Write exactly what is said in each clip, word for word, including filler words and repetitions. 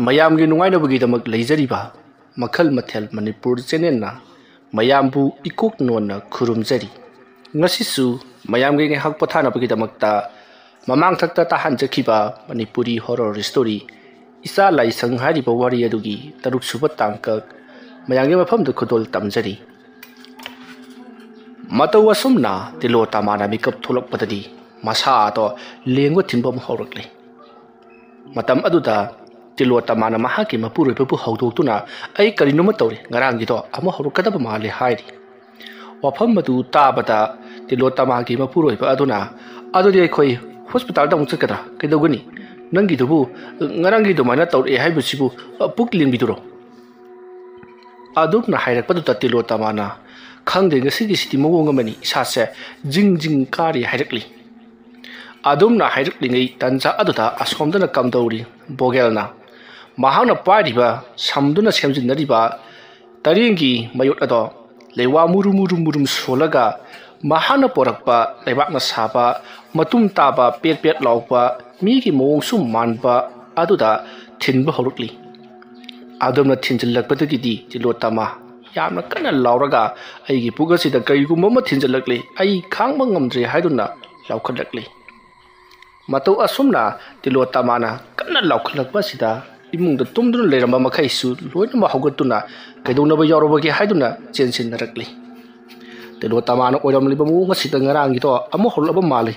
ꯃꯌꯥꯝꯒꯤ ꯅꯨꯡꯉꯥꯏꯅꯕꯒꯤꯗꯃꯛ ꯂꯩꯖꯔꯤꯕ ꯃꯈꯜ ꯃꯊꯦꯜ ꯃꯅꯤꯄꯨꯔ ꯆꯦꯅꯦꯜꯅ ꯃꯌꯥꯝꯕꯨ ꯏꯀꯣꯛ ꯅꯣꯟꯅ ꯈꯨꯔꯨꯝꯖꯔꯤ꯫ ꯉꯁꯤꯁꯨ ꯃꯌꯥꯝꯒꯤ ꯉꯥꯏꯍꯥꯛ ꯄꯣꯊꯥꯅꯕꯒꯤꯗꯃꯛꯇ ꯃꯃꯥꯡꯊꯛꯇ ꯇꯥꯍꯟꯖꯈꯤꯕ ꯃꯅꯤꯄꯨꯔꯤ ꯍꯣꯔꯣꯔ ꯁ꯭ꯇꯣꯔꯤ ꯏꯆꯥ ꯂꯥꯏꯁꯪ ꯍꯥꯏꯔꯤꯕ ꯋꯥꯔꯤ ꯑꯗꯨꯒꯤ ꯇꯔꯨꯛ ꯁꯨꯕ ꯇꯥꯡꯀꯛ ꯃꯌꯥꯝꯒꯤ ꯃꯐꯝꯗ ꯈꯨꯗꯣꯜ ꯇꯝꯖꯔꯤ꯫ ꯃꯇꯧ ꯑꯁꯨꯝꯅ ꯇꯤꯂꯣꯇꯃꯥꯅ ꯃꯤꯀꯞ ꯊꯣꯛꯂꯛꯄꯗꯗꯤ ꯃꯁꯥꯗꯣ ꯂꯦꯡꯕ ꯊꯤꯟꯕ ꯑꯃ ꯍꯧꯔꯛꯂꯦ꯫ ꯃꯇꯝ ꯑꯗꯨꯗ ꯇꯤꯂꯣꯇꯃꯥꯅ ꯃꯍꯥꯛꯀꯤ ꯃꯄꯨꯔꯣꯏꯕꯕꯨ ꯍꯧꯗꯣꯛꯇꯨꯅ, "ꯑꯩ ꯀꯔꯤꯅꯣꯃ ꯇꯧꯔꯦ, ꯉꯔꯥꯡꯒꯤꯗꯣ ꯑꯃꯨꯛ ꯍꯧꯔꯛꯀꯗꯕ ꯃꯥꯜꯂꯦ" ꯍꯥꯏꯔꯤ꯫ ꯋꯥꯐꯝ ꯑꯗꯨ ꯇꯥꯕꯗ ꯇꯤꯂꯣꯇꯃꯥꯒꯤ ꯃꯄꯨꯔꯣꯏꯕ ꯑꯗꯨꯅ, "ꯑꯗꯨꯗꯤ ꯑꯩꯈꯣꯏ ꯍꯣꯁꯄꯤꯇꯥꯜꯗ ꯑꯃꯨꯛ ꯆꯠꯀꯗ꯭ꯔꯥ? ꯀꯩꯗꯧꯒꯅꯤ? ꯅꯪꯒꯤꯗꯨꯕꯨ ꯉꯔꯥꯡꯒꯤ ꯑꯗꯨꯃꯥꯏꯅ ꯇꯧꯔꯛꯑꯦ ꯍꯥꯏꯕꯁꯤꯕꯨ ꯄꯨꯛ ꯂꯦꯡꯕꯤꯗꯨꯔꯣ?" ꯑꯗꯨꯝꯅ ꯍꯥꯏꯔꯛꯄꯗꯨꯗ ꯇꯤꯂꯣꯇꯃꯥꯅ, "ꯈꯪꯗꯦ, ꯉꯁꯤꯒꯤꯁꯤꯗꯤ ꯃꯑꯣꯡ ꯑꯃꯅꯤ, ꯏꯁꯥꯁꯦ ꯖꯤꯡ ꯖꯤꯡ ꯀꯥꯔꯤ" ꯍꯥꯏꯔꯛꯂꯤ꯫ ꯑꯗꯨꯝꯅ ꯍꯥꯏꯔꯛꯂꯤꯉꯩ ꯇꯟꯖꯥ ꯑꯗꯨꯗ ꯑꯁꯣꯝꯗꯅ ꯀꯝꯗꯧꯔꯤ? ꯕꯣꯒꯦꯜꯅ ꯃꯍꯥꯛꯅ ꯄꯥꯏꯔꯤꯕ, ꯁꯝꯗꯨꯅ ꯁꯦꯝꯖꯤꯟꯅꯔꯤꯕ ꯇꯔꯦꯡꯒꯤ ꯃꯌꯣꯠ ꯑꯗꯣ ꯂꯩꯋꯥ ꯃꯨꯔꯨꯝ ꯃꯨꯔꯨꯝ ꯃꯨꯔꯨꯝ ꯁꯣꯜꯂꯒ ꯃꯍꯥꯛꯅ ꯄꯣꯔꯛꯄ ꯂꯩꯕꯥꯛꯅ ꯁꯥꯕ, ꯃꯇꯨꯝ ꯇꯥꯕ, ꯄꯦꯠ ꯄꯦꯠ ꯂꯥꯎꯕ, ꯃꯤꯒꯤ ꯃꯑꯣꯡꯁꯨ ꯃꯥꯟꯕ ꯑꯗꯨꯗ ꯊꯤꯟꯕ ꯍꯧꯔꯛꯂꯤ꯫ ꯑꯗꯨꯝꯅ ꯊꯤꯟꯖꯤꯜꯂꯛꯄꯗꯒꯤꯗꯤ ꯇꯤꯂꯣꯇꯃꯥ ꯌꯥꯝꯅ ꯀꯟꯅ ꯂꯥꯎꯔꯒ, "ꯑꯩꯒꯤ ꯄꯨꯛ ꯑꯁꯤꯗ ꯀꯔꯤꯒꯨꯝꯕ ꯑꯃ ꯊꯤꯟꯖꯤꯜꯂꯛꯂꯦ, ꯑꯩ ꯈꯥꯡꯕ ꯉꯝꯗ꯭ꯔꯦ" ꯍꯥꯏꯗꯨꯅ ꯂꯥꯎꯈꯠꯂꯛꯂꯤ꯫ ꯃꯇꯧ ꯑꯁꯨꯝꯅ ꯇꯤꯂꯣꯇꯃꯥꯅ ꯀꯟꯅ ꯂꯥꯎꯈꯠꯂꯛꯄ ꯑꯁꯤꯗ ꯏꯃꯨꯡꯗ ꯇꯨꯝꯗꯨꯅ ꯂꯩꯔꯝꯕ ꯃꯈꯩꯁꯨ ꯂꯣꯏꯅꯃꯛ ꯍꯧꯒꯠꯇꯨꯅ ꯀꯩꯗꯧꯅꯕ ꯌꯥꯎꯔꯕꯒꯦ ꯍꯥꯏꯗꯨꯅ ꯆꯦꯟꯁꯤꯟꯅꯔꯛꯂꯤ꯫ ꯇꯤꯂꯣꯇꯃꯥꯅ ꯑꯣꯏꯔꯝꯂꯤꯕ ꯃꯑꯣꯡ ꯑꯁꯤꯗ ꯉꯔꯥꯡꯒꯤꯗꯣ ꯑꯃꯨꯛ ꯍꯧꯔꯛꯂꯕ ꯃꯥꯜꯂꯤ꯫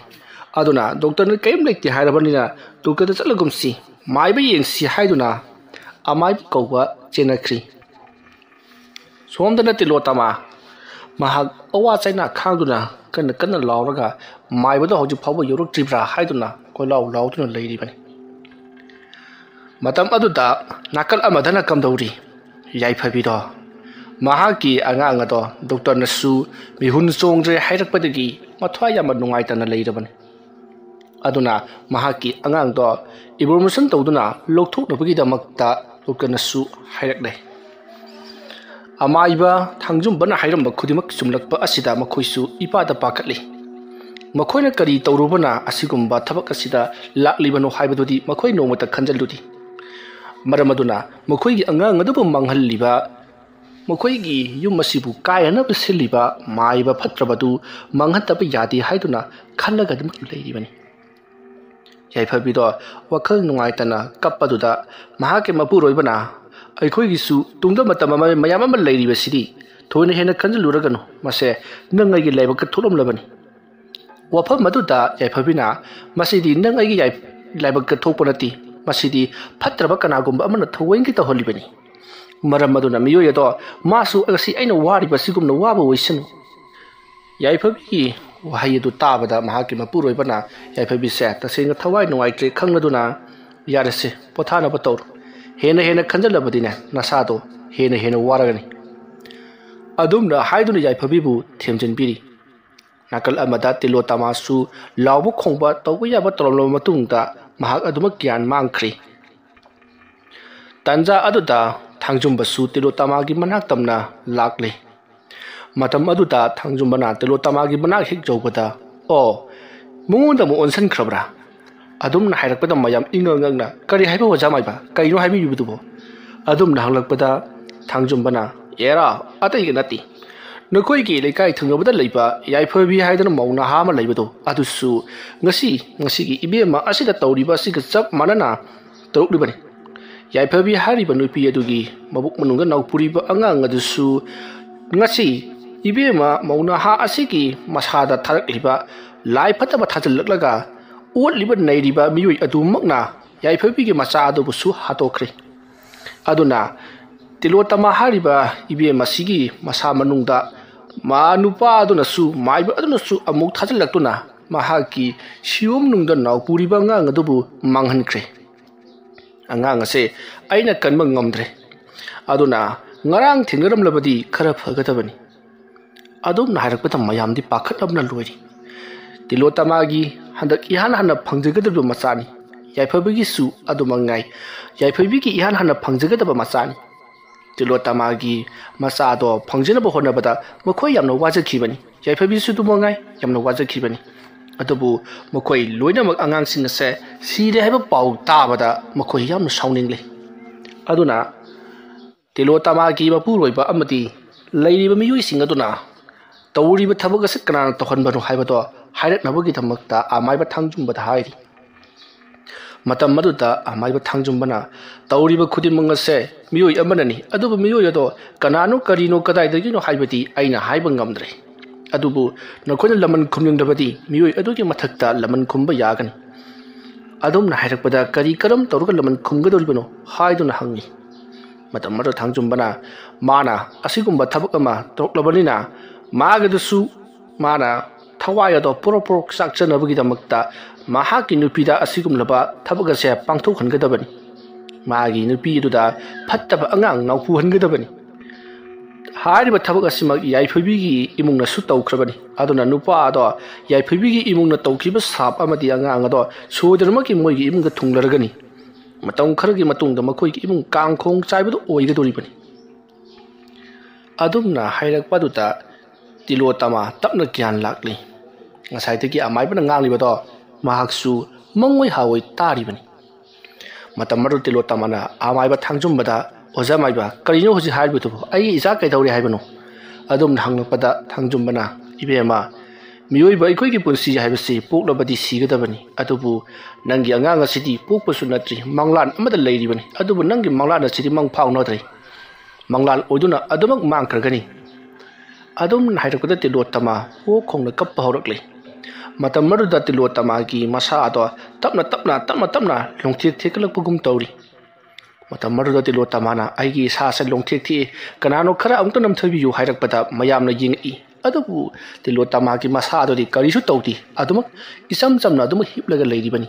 ꯑꯗꯨꯅ ꯗꯣꯛꯇꯔꯅ ꯀꯔꯤꯝ ꯂꯩꯇꯦ ꯍꯥꯏꯔꯕꯅꯤꯅ ꯗꯣꯛꯇꯔꯗ ꯆꯠꯂꯒꯨꯝꯁꯤ, ꯃꯥꯏꯕ ꯌꯦꯡꯁꯤ ꯍꯥꯏꯗꯨꯅ ꯑꯃꯥꯏꯕ ꯀꯧꯕ ꯆꯦꯟꯅꯈ꯭ꯔꯤ꯫ ꯁꯣꯝꯗꯅ ꯇꯤꯂꯣꯇꯃꯥ ꯃꯍꯥꯛ ꯑꯋꯥ ꯆꯩꯅꯥ ꯈꯥꯡꯗꯨꯅ ꯀꯟꯅ ꯀꯟꯅ ꯂꯥꯎꯔꯒ ꯃꯥꯏꯕꯗꯣ ꯍꯧꯖꯤꯛ ꯐꯥꯎꯕ ꯌꯧꯔꯛꯇ꯭ꯔꯤꯕ꯭ꯔꯥ ꯍꯥꯏꯗꯨꯅ ꯀꯣꯏꯂꯥꯎ ꯂꯥꯎꯗꯨꯅ ꯂꯩꯔꯤꯕꯅꯤ꯫ ꯃꯇꯝ ꯑꯗꯨꯗ ꯅꯥꯀꯜ ꯑꯃꯗꯅ ꯀꯝꯗꯧꯔꯤ? ꯌꯥꯏꯐꯕꯤꯗꯣ, ꯃꯍꯥꯛꯀꯤ ꯑꯉꯥꯡ ꯑꯗꯣ ꯗꯣꯛꯇꯔꯅꯁꯨ ꯃꯤꯍꯨꯟ ꯆꯣꯡꯗ꯭ꯔꯦ ꯍꯥꯏꯔꯛꯄꯗꯒꯤ ꯃꯊ꯭ꯋꯥꯏ ꯌꯥꯝꯅ ꯅꯨꯡꯉꯥꯏꯇꯅ ꯂꯩꯔꯕꯅꯤ꯫ ꯑꯗꯨꯅ ꯃꯍꯥꯛꯀꯤ ꯑꯉꯥꯡꯗꯣ ꯏꯕꯣꯔꯃꯦꯁꯟ ꯇꯧꯗꯨꯅ ꯂꯧꯊꯣꯛꯅꯕꯒꯤꯗꯃꯛꯇ ꯗꯣꯛꯇꯔꯅꯁꯨ ꯍꯥꯏꯔꯛꯂꯦ꯫ ꯑꯃꯥꯏꯕ ꯊꯥꯡꯖꯨꯝꯕꯅ ꯍꯥꯏꯔꯝꯕ ꯈꯨꯗꯤꯡꯃꯛ ꯆꯨꯝꯂꯛꯄ ꯑꯁꯤꯗ ꯃꯈꯣꯏꯁꯨ ꯏꯄꯥꯗ ꯄꯥꯈꯠꯂꯤ꯫ ꯃꯈꯣꯏꯅ ꯀꯔꯤ ꯇꯧꯔꯨꯕꯅ ꯑꯁꯤꯒꯨꯝꯕ ꯊꯕꯛ ꯑꯁꯤꯗ ꯂꯥꯛꯂꯤꯕꯅꯣ ꯍꯥꯏꯕꯗꯨꯗꯤ ꯃꯈꯣꯏ ꯅꯣꯡꯃꯇ ꯈꯟꯖꯤꯜꯂꯨꯗꯦ꯫ ꯃꯔꯝ ꯑꯗꯨꯅ ꯃꯈꯣꯏꯒꯤ ꯑꯉꯥꯡ ꯑꯗꯨꯕꯨ ꯃꯥꯡꯍꯜꯂꯤꯕ, ꯃꯈꯣꯏꯒꯤ ꯌꯨꯝ ꯑꯁꯤꯕꯨ ꯀꯥꯏꯅꯅꯕ ꯁꯤꯜꯂꯤꯕ ꯃꯥꯏꯕ ꯐꯠꯇ꯭ꯔꯕꯗꯨ ꯃꯥꯡꯍꯟꯗꯕ ꯌꯥꯗꯦ ꯍꯥꯏꯗꯨꯅ ꯈꯜꯂꯒ ꯑꯗꯨꯃꯛ ꯂꯩꯔꯤꯕꯅꯤ꯫ ꯌꯥꯏꯐꯕꯤꯗꯣ ꯋꯥꯈꯜ ꯅꯨꯡꯉꯥꯏꯇꯅ ꯀꯞꯄꯗꯨꯗ ꯃꯍꯥꯛꯀꯤ ꯃꯄꯨꯔꯣꯏꯕꯅ, "ꯑꯩꯈꯣꯏꯒꯤꯁꯨ ꯇꯨꯡꯗ ꯃꯇꯝ ꯑꯃ ꯃꯌꯥꯝ ꯑꯃ ꯂꯩꯔꯤꯕꯁꯤꯗꯤ, ꯊꯣꯏꯅ ꯍꯦꯟꯅ ꯈꯟꯖꯤꯜꯂꯨꯔꯒꯅꯨ, ꯃꯁꯦ ꯅꯪ ꯑꯩꯒꯤ ꯂꯥꯏꯕꯛꯇ ꯊꯣꯛꯂꯝꯂꯕꯅꯤ꯫" ꯋꯥꯐꯝ ꯑꯗꯨꯗ ꯌꯥꯏꯐꯕꯤꯅ, "ꯃꯁꯤꯗꯤ ꯅꯪ ꯑꯩꯒꯤ ꯌꯥꯏ-, ꯂꯥꯏꯕꯛꯇ ꯊꯣꯛꯄ ꯅꯠꯇꯦ, ꯃꯁꯤꯗꯤ ꯐꯠꯇ꯭ꯔꯕ ꯀꯅꯥꯒꯨꯝꯕ ꯑꯃꯅ ꯊꯑꯣꯏꯒꯤ ꯇꯧꯍꯜꯂꯤꯕꯅꯤ꯫ ꯃꯔꯝ ꯑꯗꯨꯅ ꯃꯤꯑꯣꯏ ꯑꯗꯣ ꯃꯥꯁꯨ ꯉꯁꯤ ꯑꯩꯅ ꯋꯥꯔꯤꯕ ꯑꯁꯤꯒꯨꯝꯅ ꯋꯥꯕ ꯑꯣꯏꯁꯅꯨ꯫" ꯌꯥꯏꯐꯕꯤꯒꯤ ꯋꯥꯍꯩ ꯑꯗꯨ ꯇꯥꯕꯗ ꯃꯍꯥꯛꯀꯤ ꯃꯄꯨꯔꯣꯏꯕꯅ ꯌꯥꯏꯐꯕꯤꯁꯦ ꯇꯁꯦꯡꯅ ꯊꯋꯥꯏ ꯅꯨꯡꯉꯥꯏꯇ꯭ꯔꯦ ꯈꯪꯂꯗꯨꯅ, "ꯌꯥꯔꯦꯁꯦ, ꯄꯣꯊꯥꯅꯕ ꯇꯧꯔꯣ꯫ ꯍꯦꯟꯅ ꯍꯦꯟꯅ ꯈꯟꯖꯜꯂꯕꯗꯤꯅꯦ, ꯅꯁꯥꯗꯣ ꯍꯦꯟꯅ ꯍꯦꯟꯅ ꯋꯥꯔꯒꯅꯤ꯫" ꯑꯗꯨꯝꯅ ꯍꯥꯏꯗꯨꯅ ꯌꯥꯏꯐꯕꯤꯕꯨ ꯊꯦꯝꯖꯤꯟꯕꯤꯔꯤ꯫ ꯅꯥꯀꯜ ꯑꯃꯗ ꯇꯤꯂꯣꯇꯃꯥꯁꯨ ꯂꯥꯎꯕ ꯈꯣꯡꯕ ꯇꯧꯕ ꯌꯥꯕ ꯇꯧꯔꯝꯂꯕ ꯃꯇꯨꯡꯗ ꯃꯍꯥꯛ ꯑꯗꯨꯃꯛ ꯒ꯭ꯌꯥꯟ ꯃꯥꯡꯈ꯭ꯔꯦ꯫ ꯇꯥꯟꯖꯥ ꯑꯗꯨꯗ ꯊꯥꯡꯖꯨꯝꯕꯁꯨ ꯇꯤꯂꯣꯇꯃꯥꯒꯤ ꯃꯅꯥꯛ ꯇꯝꯅ ꯂꯥꯛꯂꯦ꯫ ꯃꯇꯝ ꯑꯗꯨꯗ ꯊꯥꯡꯖꯨꯝꯕꯅ ꯇꯤꯂꯣꯇꯃꯥꯒꯤ ꯃꯅꯥꯛ ꯍꯦꯛ ꯌꯧꯕꯗ, "ꯑꯣ, ꯃꯉꯣꯟꯗ ꯑꯃꯨꯛ ꯑꯣꯟꯁꯤꯟꯈ꯭ꯔꯕ꯭ꯔꯥ?" ꯑꯗꯨꯝꯅ ꯍꯥꯏꯔꯛꯄꯗ ꯃꯌꯥꯝ ꯏꯉꯛ ꯉꯛꯅ, "ꯀꯔꯤ ꯍꯥꯏꯕ, ꯑꯣꯖꯥ ꯃꯥꯏꯕ? ꯀꯔꯤꯅꯣ ꯍꯥꯏꯕꯤꯔꯤꯕꯗꯨꯕꯣ?" ꯑꯗꯨꯝꯅ ꯍꯪꯂꯛꯄꯗ ꯊꯥꯡꯖꯨꯝꯕꯅ, "ꯑꯦꯔꯥ, ꯑꯇꯩꯒ ꯅꯠꯇꯦ, ꯅꯈꯣꯏꯒꯤ ꯂꯩꯀꯥꯏ ꯊꯪꯅꯕꯗ ꯂꯩꯕ ꯌꯥꯏꯐꯕꯤ ꯍꯥꯏꯗꯅ ꯃꯧ ꯅꯍꯥ ꯑꯃ ꯂꯩꯕꯗꯣ, ꯑꯗꯨꯁꯨ ꯉꯁꯤ, ꯉꯁꯤꯒꯤ ꯏꯕꯦꯝꯃ ꯑꯁꯤꯗ ꯇꯧꯔꯤꯕ ꯑꯁꯤꯒ ꯆꯞ ꯃꯥꯟꯅꯅ ꯇꯧꯔꯛꯂꯤꯕꯅꯤ꯫ ꯌꯥꯏꯐꯕꯤ ꯍꯥꯏꯔꯤꯕ ꯅꯨꯄꯤ ꯑꯗꯨꯒꯤ ꯃꯕꯨꯛ ꯃꯅꯨꯡꯗ ꯅꯥꯎꯄꯨꯔꯤꯕ ꯑꯉꯥꯡ ꯑꯗꯨꯁꯨ ꯉꯁꯤ ꯏꯕꯦꯝꯃ ꯃꯧ ꯅꯍꯥ ꯑꯁꯤꯒꯤ ꯃꯁꯥꯗ ꯊꯥꯔꯛꯂꯤꯕ ꯂꯥꯏ ꯐꯠꯇꯕ ꯊꯥꯖꯤꯜꯂꯛꯂꯒ ꯑꯣꯠꯂꯤꯕ ꯅꯩꯔꯤꯕ ꯃꯤꯑꯣꯏ ꯑꯗꯨꯃꯛꯅ ꯌꯥꯏꯐꯕꯤꯒꯤ ꯃꯆꯥ ꯑꯗꯨꯕꯨꯁꯨ ꯍꯥꯠꯇꯣꯛꯈ꯭ꯔꯦ꯫ ꯑꯗꯨꯅ ꯇꯤꯂꯣꯇꯃꯥ ꯍꯥꯏꯔꯤꯕ ꯏꯕꯦꯝ ꯑꯁꯤꯒꯤ ꯃꯁꯥ ꯃꯅꯨꯡꯗ ꯃꯥ ꯅꯨꯄꯥ ꯑꯗꯨꯅꯁꯨ, ꯃꯥꯏꯕ ꯑꯗꯨꯅꯁꯨ ꯑꯃꯨꯛ ꯊꯥꯖꯤꯜꯂꯛꯇꯨꯅ ꯃꯍꯥꯛꯀꯤ ꯁꯤꯌꯣꯝ ꯅꯨꯡꯗ ꯅꯥꯎꯄꯨꯔꯤꯕ ꯑꯉꯥꯡ ꯑꯗꯨꯕꯨ ꯃꯥꯡꯍꯟꯈ꯭ꯔꯦ꯫ ꯑꯉꯥꯡ ꯑꯁꯦ ꯑꯩꯅ ꯀꯟꯕ ꯉꯝꯗ꯭ꯔꯦ꯫ ꯑꯗꯨꯅ ꯉꯔꯥꯡ ꯊꯦꯡꯅꯔꯝꯂꯕꯗꯤ ꯈꯔ ꯐꯒꯗꯕꯅꯤ꯫" ꯑꯗꯨꯝꯅ ꯍꯥꯏꯔꯛꯄꯗ ꯃꯌꯥꯝꯗꯤ ꯄꯥꯈꯠꯂꯕꯅ ꯂꯣꯏꯔꯤ꯫ ꯇꯤꯂꯣꯇꯃꯥꯒꯤ ꯍꯟꯗꯛ ꯏꯍꯥꯟ ꯍꯥꯟꯅ ꯐꯪꯖꯒꯗꯕ ꯃꯆꯥꯅꯤ꯫ ꯌꯥꯏꯐꯕꯤꯒꯤꯁꯨ ꯑꯗꯨꯃꯛ ꯉꯥꯏ꯫ ꯌꯥꯏꯐꯕꯤꯒꯤ ꯏꯍꯥꯟ ꯍꯥꯟꯅ ꯐꯪꯖꯒꯗꯕ ꯃꯆꯥꯅꯤ꯫ ꯇꯤꯂꯣꯇꯃꯥꯒꯤ ꯃꯆꯥꯗꯣ ꯐꯪꯖꯅꯕ ꯍꯣꯠꯅꯕꯗ ꯃꯈꯣꯏ ꯌꯥꯝꯅ ꯋꯥꯖꯈꯤꯕꯅꯤ꯫ ꯌꯥꯏꯐꯕꯤꯁꯨ ꯑꯗꯨꯃꯛ ꯉꯥꯏ, ꯌꯥꯝꯅ ꯋꯥꯖꯈꯤꯕꯅꯤ꯫ ꯑꯗꯨꯕꯨ ꯃꯈꯣꯏ ꯂꯣꯏꯅꯃꯛ ꯑꯉꯥꯡꯁꯤꯡ ꯑꯁꯦ ꯁꯤꯔꯦ ꯍꯥꯏꯕ ꯄꯥꯎ ꯇꯥꯕꯗ ꯃꯈꯣꯏ ꯌꯥꯝꯅ ꯁꯥꯎꯅꯤꯡꯂꯦ꯫ ꯑꯗꯨꯅ ꯇꯤꯂꯣꯇꯃꯥꯒꯤ ꯃꯄꯨꯔꯣꯏꯕ ꯑꯃꯗꯤ ꯂꯩꯔꯤꯕ ꯃꯤꯑꯣꯏꯁꯤꯡ ꯑꯗꯨꯅ ꯇꯧꯔꯤꯕ ꯊꯕꯛ ꯑꯁꯤ ꯀꯅꯥꯅ ꯇꯧꯍꯟꯕꯅꯣ ꯍꯥꯏꯕꯗꯣ ꯍꯥꯏꯔꯛꯅꯕꯒꯤꯗꯃꯛꯇ ꯑꯃꯥꯏꯕ ꯊꯥꯡꯖꯨꯝꯕꯗ ꯍꯥꯏꯔꯤ꯫ ꯃꯇꯝ ꯑꯗꯨꯗ ꯑꯃꯥꯏꯕ ꯊꯥꯡꯖꯨꯝꯕꯅ ꯇꯧꯔꯤꯕ ꯈꯨꯗꯤꯡꯃꯛ ꯑꯁꯦ ꯃꯤꯑꯣꯏ ꯑꯃꯅꯅꯤ, ꯑꯗꯨꯕꯨ ꯃꯤꯑꯣꯏ ꯑꯗꯣ ꯀꯅꯥꯅꯣ, ꯀꯔꯤꯅꯣ, ꯀꯗꯥꯏꯗꯒꯤꯅꯣ ꯍꯥꯏꯕꯗꯤ ꯑꯩꯅ ꯍꯥꯏꯕ ꯉꯝꯗ꯭ꯔꯦ꯫ ꯑꯗꯨꯕꯨ ꯅꯈꯣꯏꯅ ꯂꯃꯟ ꯈꯨꯝꯅꯤꯡꯂꯕꯗꯤ ꯃꯤꯑꯣꯏ ꯑꯗꯨꯒꯤ ꯃꯊꯛꯇ ꯂꯃꯟ ꯈꯨꯝꯕ ꯌꯥꯒꯅꯤ꯫ ꯑꯗꯨꯝꯅ ꯍꯥꯏꯔꯛꯄꯗ ꯀꯔꯤ ꯀꯔꯝ ꯇꯧꯔꯒ ꯂꯃꯟ ꯈꯨꯝꯒꯗꯧꯔꯤꯕꯅꯣ ꯍꯥꯏꯗꯨꯅ ꯍꯪꯉꯤ꯫ ꯃꯇꯝ ꯑꯗꯨꯗ ꯊꯥꯡꯖꯨꯝꯕꯅ ꯃꯥꯅ ꯑꯁꯤꯒꯨꯝꯕ ꯊꯕꯛ ꯑꯃ ꯇꯧꯔꯛꯂꯕꯅꯤꯅ ꯃꯥꯒꯤꯗꯁꯨ ꯃꯥꯅ ꯊꯋꯥꯏ ꯑꯗꯣ ꯄꯣꯔꯣꯛ ꯄꯣꯔꯣꯛ ꯆꯥꯛꯆꯅꯕꯒꯤꯗꯃꯛꯇ ꯃꯍꯥꯛꯀꯤ ꯅꯨꯄꯤꯗ ꯑꯁꯤꯒꯨꯝꯂꯕ ꯊꯕꯛ ꯑꯁꯦ ꯄꯥꯡꯊꯣꯛꯍꯟꯒꯗꯕꯅꯤ꯫ ꯃꯥꯒꯤ ꯅꯨꯄꯤ ꯑꯗꯨꯗ ꯐꯠꯇꯕ ꯑꯉꯥꯡ ꯉꯥꯎꯄꯨꯍꯟꯒꯗꯕꯅꯤ꯫ ꯍꯥꯏꯔꯤꯕ ꯊꯕꯛ ꯑꯁꯤꯃꯛ ꯌꯥꯏꯐꯕꯤꯒꯤ ꯏꯃꯨꯡꯅꯁꯨ ꯇꯧꯈ꯭ꯔꯕꯅꯤ꯫ ꯑꯗꯨꯅ ꯅꯨꯄꯥ ꯑꯗꯣ ꯌꯥꯏꯐꯕꯤꯒꯤ ꯏꯃꯨꯡꯅ ꯇꯧꯈꯤꯕ ꯁꯥꯞ ꯑꯃꯗꯤ ꯑꯉꯥꯡ ꯑꯗꯣ ꯁꯣꯏꯗꯅꯃꯛꯀꯤ ꯃꯣꯏꯒꯤ ꯏꯃꯨꯡꯗ ꯊꯨꯡꯂꯔꯒꯅꯤ꯫ ꯃꯇꯝ ꯈꯔꯒꯤ ꯃꯇꯨꯡꯗ ꯃꯈꯣꯏꯒꯤ ꯏꯃꯨꯡ ꯀꯥꯡꯈꯣꯡ ꯆꯥꯏꯕꯗꯨ ꯑꯣꯏꯒꯗꯧꯔꯤꯕꯅꯤ꯫ ꯑꯗꯨꯝꯅ ꯍꯥꯏꯔꯛꯄ ꯑꯗꯨꯗ ꯇꯤꯂꯣꯇꯃꯥ ꯇꯞꯅ ꯒ꯭ꯌꯥꯟ ꯂꯥꯛꯂꯤ꯫ ꯉꯁꯥꯏꯗꯒꯤ ꯑꯃꯥꯏꯕꯅ ꯉꯥꯡꯂꯤꯕꯗꯣ ꯃꯍꯥꯛꯁꯨ ꯃꯪꯑꯣꯏ ꯍꯥꯑꯣꯏ ꯇꯥꯔꯤꯕꯅꯤ꯫ ꯃꯇꯝ ꯑꯗꯨ ꯇꯤꯂꯣꯇꯃꯥꯅ ꯑꯃꯥꯏꯕ ꯊꯥꯡꯖꯨꯝꯕꯗ, "ꯑꯣꯖꯥ ꯃꯥꯏꯕ, ꯀꯔꯤꯅꯣ ꯍꯧꯖꯤꯛ ꯍꯥꯏꯔꯤꯕꯗꯨꯕꯨ? ꯑꯩꯒꯤ ꯏꯆꯥ ꯀꯩꯗꯧꯔꯦ ꯍꯥꯏꯕꯅꯣ?" ꯑꯗꯨꯝꯅ ꯍꯪꯂꯛꯄꯗ ꯊꯥꯡꯖꯨꯝꯕꯅ, "ꯏꯕꯦꯝꯃ, ꯃꯤꯑꯣꯏꯕ ꯑꯩꯈꯣꯏꯒꯤ ꯄꯨꯟꯁꯤ ꯍꯥꯏꯕꯁꯤ ꯄꯣꯛꯂꯕꯗꯤ ꯁꯤꯒꯗꯕꯅꯤ, ꯑꯗꯨꯕꯨ ꯅꯪꯒꯤ ꯑꯉꯥꯡ ꯑꯁꯤꯗꯤ ꯄꯣꯛꯄꯁꯨ ꯅꯠꯇ꯭ꯔꯤ, ꯃꯪꯂꯥꯟ ꯑꯃꯗ ꯂꯩꯔꯤꯕꯅꯤ, ꯑꯗꯨꯕꯨ ꯅꯪꯒꯤ ꯃꯪꯂꯥꯟ ꯑꯁꯤꯗꯤ ꯃꯪ ꯐꯥꯎꯅꯗ꯭ꯔꯦ꯫ ꯃꯪꯂꯥꯟ ꯑꯣꯏꯗꯨꯅ ꯑꯗꯨꯃꯛ ꯃꯥꯡꯈ꯭ꯔꯒꯅꯤ꯫" ꯑꯗꯨꯝꯅ ꯍꯥꯏꯔꯛꯄꯗ ꯇꯤꯂꯣꯇꯃꯥ ꯍꯣ ꯈꯣꯡꯅ ꯀꯞꯄ ꯍꯧꯔꯛꯂꯦ꯫ ꯃꯇꯝ ꯑꯗꯨꯗ ꯇꯤꯂꯣꯇꯃꯥꯒꯤ ꯃꯁꯥ ꯑꯗꯣ ꯇꯞꯅ ꯇꯞꯅ, ꯇꯞꯅ ꯇꯞꯅ ꯂꯣꯡꯊꯦꯛ ꯊꯦꯛꯀꯠꯂꯛꯄꯒꯨꯝ ꯇꯧꯔꯤ꯫ ꯃꯇꯝ ꯑꯗꯨꯗ ꯇꯤꯂꯣꯇꯃꯥꯅ, "ꯑꯩꯒꯤ ꯏꯁꯥꯁꯦ ꯂꯣꯡꯊꯦꯛ ꯊꯦꯛꯏ, ꯀꯅꯥꯅꯣ ꯈꯔ ꯑꯃꯨꯛꯇ ꯅꯝꯊꯕꯤꯌꯨ" ꯍꯥꯏꯔꯛꯄꯗ ꯃꯌꯥꯝꯅ ꯌꯦꯡꯉꯛꯏ꯫ ꯑꯗꯨꯕꯨ ꯇꯤꯂꯣꯇꯃꯥꯒꯤ ꯃꯁꯥ ꯑꯗꯨꯗꯤ ꯀꯔꯤꯁꯨ ꯇꯧꯗꯦ, ꯑꯗꯨꯃꯛ ꯏꯆꯝ ꯆꯝꯅ ꯑꯗꯨꯃꯛ ꯍꯤꯞꯂꯒ ꯂꯩꯔꯤꯕꯅꯤ꯫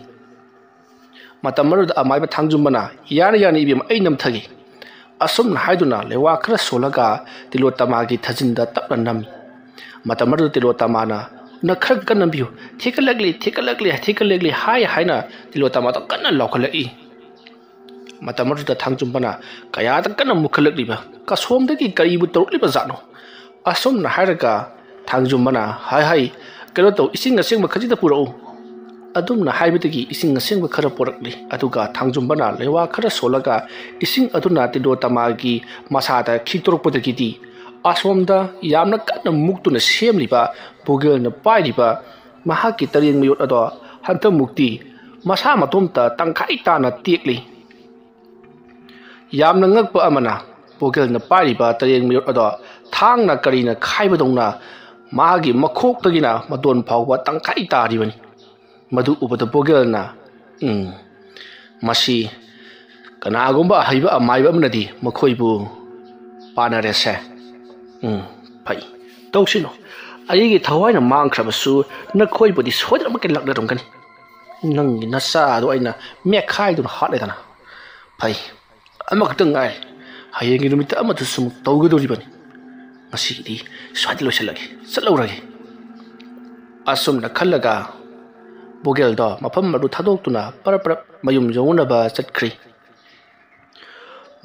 ꯃꯇꯝ ꯑꯗꯨꯗ ꯑꯃꯥꯏꯕ ꯊꯥꯡꯖꯨꯝꯕꯅ, "ꯌꯥꯅꯤ, ꯌꯥꯅꯤ ꯏꯕꯦꯝꯃ, ꯑꯩ ꯅꯝꯊꯒꯦ꯫" ꯑꯁꯨꯝꯅ ꯍꯥꯏꯗꯨꯅ ꯂꯩꯋꯥ ꯈꯔ ꯁꯣꯜꯂꯒ ꯇꯤꯂꯣꯇꯃꯥꯒꯤ ꯊꯥꯖꯤꯟꯗ ꯇꯞꯅ ꯅꯝꯃꯤ꯫ ꯃꯇꯝ ꯑꯗꯨꯗ ꯇꯤꯂꯣꯇꯃꯥꯅ, "ꯅ ꯈꯔ ꯀꯟꯅ ꯅꯝꯕꯤꯌꯨ, ꯊꯦꯛꯀꯠꯂꯛꯂꯤ, ꯊꯦꯛꯀꯠꯂꯛꯂꯤ, ꯊꯦꯛꯀꯠꯂꯛꯂꯤ" ꯍꯥꯏ ꯍꯥꯏꯅ ꯇꯤꯂꯣꯇꯃꯥꯗꯣ ꯀꯟꯅ ꯂꯥꯎꯈꯠꯂꯛꯏ꯫ ꯃꯇꯝ ꯑꯗꯨꯗ ꯊꯥꯡꯖꯨꯝꯕꯅ, "ꯀꯌꯥꯗ ꯀꯟꯅ ꯃꯨꯛꯈꯠꯂꯛꯂꯤꯕ? ꯀꯁꯣꯝꯗꯒꯤ ꯀꯔꯤꯕꯨ ꯇꯧꯔꯛꯂꯤꯕ ꯖꯥꯠꯅꯣ?" ꯑꯁꯨꯝꯅ ꯍꯥꯏꯔꯒ ꯊꯥꯡꯖꯨꯝꯕꯅ, "ꯍꯥꯏ ꯍꯥꯏ, ꯀꯩꯅꯣ ꯇꯧ, ꯏꯁꯤꯡ ꯑꯁꯦꯡꯕ ꯈꯖꯤꯛꯇ ꯄꯨꯔꯛꯎ꯫ ꯑꯗꯨꯝꯅ ꯍꯥꯏꯕꯗꯒꯤ ꯏꯁꯤꯡ ꯑꯁꯦꯡꯕ ꯈꯔ ꯄꯨꯔꯛꯂꯤ꯫ ꯑꯗꯨꯒ ꯊꯥꯡꯖꯨꯝꯕꯅ ꯂꯩꯋꯥ ꯈꯔ ꯁꯣꯜꯂꯒ ꯏꯁꯤꯡ ꯑꯗꯨꯅ ꯇꯤꯂꯣꯇꯃꯥꯒꯤ ꯃꯁꯥꯗ ꯈꯤꯛꯇꯣꯔꯛꯄꯗꯒꯤꯗꯤ ꯑꯁꯣꯝꯗ ꯌꯥꯝꯅ ꯀꯟꯅ ꯃꯨꯛꯇꯨꯅ ꯁꯦꯝꯂꯤꯕ ꯕꯣꯒꯦꯜꯅ ꯄꯥꯏꯔꯤꯕ ꯃꯍꯥꯛꯀꯤ ꯇꯔꯦꯡ ꯃꯌꯣꯠ ꯑꯗꯣ ꯍꯟꯗꯛꯃꯨꯛꯇꯤ ꯃꯁꯥ ꯃꯇꯣꯝꯇ ꯇꯪꯈꯥꯏ ꯇꯥꯅ ꯇꯦꯛꯂꯤ꯫ ꯌꯥꯝꯅ ꯉꯛꯄ ꯑꯃꯅ, ꯕꯣꯒꯦꯜꯅ ꯄꯥꯏꯔꯤꯕ ꯇꯔꯦꯡ ꯃꯌꯣꯠ ꯑꯗꯣ ꯊꯥꯡꯅ ꯀꯔꯤꯅ ꯈꯥꯏꯕꯗꯧꯅ ꯃꯥꯒꯤ ꯃꯈꯣꯛꯇꯒꯤꯅ ꯃꯇꯣꯟ ꯐꯥꯎꯕ ꯇꯪꯈꯥꯏ ꯇꯥꯔꯤꯕꯅꯤ꯫ ꯃꯗꯨ ꯎꯕꯗ ꯕꯣꯒꯦꯜꯅ, "ꯎꯝ, ꯃꯁꯤ ꯀꯅꯥꯒꯨꯝꯕ ꯑꯍꯩꯕ ꯑꯃꯥꯏꯕ ꯑꯃꯅꯗꯤ ꯃꯈꯣꯏꯕꯨ ꯄꯥꯟꯅꯔꯦꯁꯦ꯫ ꯎꯝ, ꯐꯩ, ꯇꯧꯁꯤꯅꯨ꯫ ꯑꯩꯒꯤ ꯊꯋꯥꯏꯅ ꯃꯥꯡꯈ꯭ꯔꯕꯁꯨ ꯅꯈꯣꯏꯕꯨꯗꯤ ꯁꯣꯏꯗꯅꯃꯛꯀꯤ ꯂꯥꯛꯅꯔꯝꯒꯅꯤ꯫ ꯅꯪꯒꯤ ꯅꯆꯥꯗꯣ ꯑꯩꯅ ꯃꯦꯠꯈꯥꯏꯗꯨꯅ ꯍꯥꯠꯂꯦꯗꯅ꯫ ꯐꯩ, ꯑꯃꯈꯛꯇꯪ ꯉꯥꯏ꯫ ꯍꯌꯦꯡꯒꯤ ꯅꯨꯃꯤꯠꯇ ꯑꯃꯗꯨꯁꯨ ꯑꯃꯨꯛ ꯇꯧꯒꯗꯧꯔꯤꯕꯅꯤ꯫ ꯉꯁꯤꯒꯤꯗꯤ ꯁ꯭ꯋꯥꯏꯗ ꯂꯣꯏꯁꯤꯜꯂꯒꯦ, ꯆꯠꯂꯧꯔꯒꯦ꯫" ꯑꯁꯨꯝꯅ ꯈꯜꯂꯒ ꯕꯣꯒꯦꯜꯗꯣ ꯃꯐꯝ ꯑꯗꯨ ꯊꯥꯗꯣꯛꯇꯨꯅ ꯄꯔꯞ ꯄꯔꯞ ꯃꯌꯨꯝ ꯌꯧꯅꯅꯕ ꯆꯠꯈ꯭ꯔꯤ꯫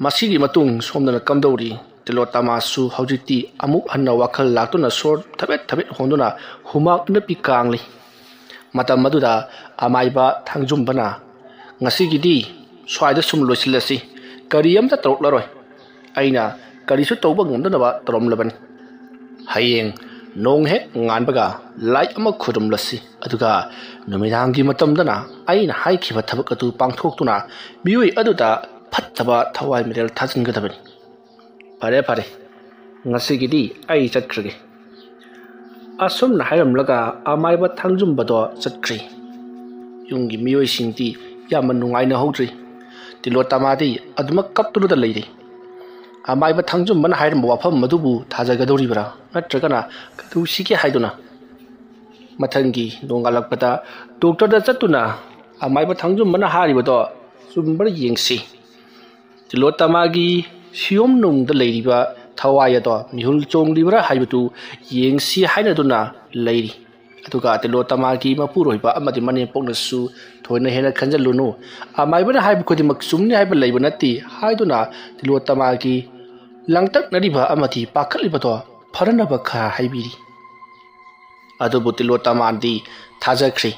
ꯃꯁꯤꯒꯤ ꯃꯇꯨꯡ ꯁꯣꯝꯗꯅ ꯀꯝꯗꯧꯔꯤ? ꯇꯤꯂꯣꯇꯃꯥꯁꯨ ꯍꯧꯖꯤꯛꯇꯤ ꯑꯃꯨꯛ ꯍꯟꯅ ꯋꯥꯈꯜ ꯂꯥꯛꯇꯨꯅ ꯁꯣꯔ ꯊꯕꯦꯠ ꯊꯕꯦꯠ ꯍꯣꯟꯗꯨꯅ ꯍꯨꯃꯥꯡ ꯅꯞꯄꯤ ꯀꯥꯡꯂꯤ꯫ ꯃꯇꯝ ꯑꯗꯨꯗ ꯑꯃꯥꯏꯕ ꯊꯥꯡꯖꯨꯝꯕꯅ, "ꯉꯁꯤꯒꯤꯗꯤ ꯁ꯭ꯋꯥꯏꯗ ꯁꯨꯝ ꯂꯣꯏꯁꯤꯜꯂꯁꯤ꯫ ꯀꯔꯤ ꯑꯃꯇ ꯇꯧꯔꯛꯂꯔꯣꯏ꯫ ꯑꯩꯅ ꯀꯔꯤꯁꯨ ꯇꯧꯕ ꯉꯝꯗꯅꯕ ꯇꯧꯔꯝꯂꯕꯅꯤ꯫ ꯍꯌꯦꯡ ꯅꯣꯡ ꯍꯦꯛ ꯉꯥꯟꯕꯒ ꯂꯥꯏ ꯑꯃ ꯈꯨꯔꯨꯝꯂꯁꯤ꯫ ꯑꯗꯨꯒ ꯅꯨꯃꯤꯗꯥꯡꯒꯤ ꯃꯇꯝꯗꯅ ꯑꯩꯅ ꯍꯥꯏꯈꯤꯕ ꯊꯕꯛ ꯑꯗꯨ ꯄꯥꯡꯊꯣꯛꯇꯨꯅ ꯃꯤꯑꯣꯏ ꯑꯗꯨꯗ ꯐꯠꯇꯕ ꯊꯋꯥꯏ ꯃꯤꯔꯦꯜ ꯊꯥꯖꯤꯟꯒꯗꯕꯅꯤ꯫ ꯐꯔꯦ, ꯐꯔꯦ, ꯉꯁꯤꯒꯤꯗꯤ ꯑꯩ ꯆꯠꯈ꯭ꯔꯒꯦ꯫" ꯑꯁꯨꯝꯅ ꯍꯥꯏꯔꯝꯂꯒ ꯑꯃꯥꯏꯕ ꯊꯥꯡꯖꯨꯝꯕꯗꯣ ꯆꯠꯈ꯭ꯔꯤ꯫ ꯌꯨꯝꯒꯤ ꯃꯤꯑꯣꯏꯁꯤꯡꯗꯤ ꯌꯥꯝꯅ ꯅꯨꯡꯉꯥꯏꯅ ꯍꯧꯗ꯭ꯔꯤ꯫ ꯇꯤꯂꯣꯇꯃꯥꯗꯤ ꯑꯗꯨꯃꯛ ꯀꯞꯇꯨꯅꯗ ꯂꯩꯔꯤ꯫ ꯑꯃꯥꯏꯕ ꯊꯥꯡꯖꯨꯝꯕꯅ ꯍꯥꯏꯔꯝꯕ ꯋꯥꯐꯝ ꯑꯗꯨꯕꯨ ꯊꯥꯖꯒꯗꯧꯔꯤꯕ꯭ꯔꯥ, ꯅꯠꯇ꯭ꯔꯒꯅ ꯀꯩꯗꯧꯁꯤꯒꯦ ꯍꯥꯏꯗꯨꯅ? ꯃꯊꯪꯒꯤ ꯅꯣꯡꯉꯥꯜꯂꯛꯄꯗ ꯗꯣꯛꯇꯔꯗ ꯆꯠꯇꯨꯅ ꯑꯃꯥꯏꯕ ꯊꯥꯡꯖꯨꯝꯕꯅ ꯍꯥꯏꯔꯤꯕꯗꯣ ꯆꯨꯝꯕ꯭ꯔꯥ ꯌꯦꯡꯁꯤ꯫ ꯇꯤꯂꯣꯇꯃꯥꯒꯤ ꯁꯤꯌꯣꯝꯅꯨꯡꯗ ꯂꯩꯔꯤꯕ ꯊꯋꯥꯏ ꯑꯗꯣ ꯃꯤꯍꯨꯜ ꯆꯣꯡꯂꯤꯕ꯭ꯔꯥ ꯍꯥꯏꯕꯗꯨ ꯌꯦꯡꯁꯤ ꯍꯥꯏꯅꯗꯨꯅ ꯂꯩꯔꯤ꯫ ꯑꯗꯨꯒ ꯇꯤꯂꯣꯇꯃꯥꯒꯤ ꯃꯄꯨꯔꯣꯏꯕ ꯑꯃꯗꯤ ꯃꯅꯦꯝꯄꯣꯛꯅꯁꯨ ꯊꯣꯏꯅ ꯍꯦꯟꯅ ꯈꯟꯖꯤꯜꯂꯨꯅꯨ, ꯑꯃꯥꯏꯕꯅ ꯍꯥꯏꯕ ꯈꯨꯗꯤꯡꯃꯛ ꯆꯨꯝꯅꯤ ꯍꯥꯏꯕ ꯂꯩꯕ ꯅꯠꯇꯦ ꯍꯥꯏꯗꯨꯅ ꯇꯤꯂꯣꯇꯃꯥꯒꯤ ꯂꯥꯡꯇꯛꯅꯔꯤꯕ ꯑꯃꯗꯤ ꯄꯥꯈꯠꯂꯤꯕꯗꯣ ꯐꯅꯅꯕ ꯈꯔ ꯍꯥꯏꯕꯤꯔꯤ꯫ ꯑꯗꯨꯕꯨ ꯇꯤꯂꯣꯇꯃꯥꯟꯗꯤ ꯊꯥꯖꯈ꯭ꯔꯦ꯫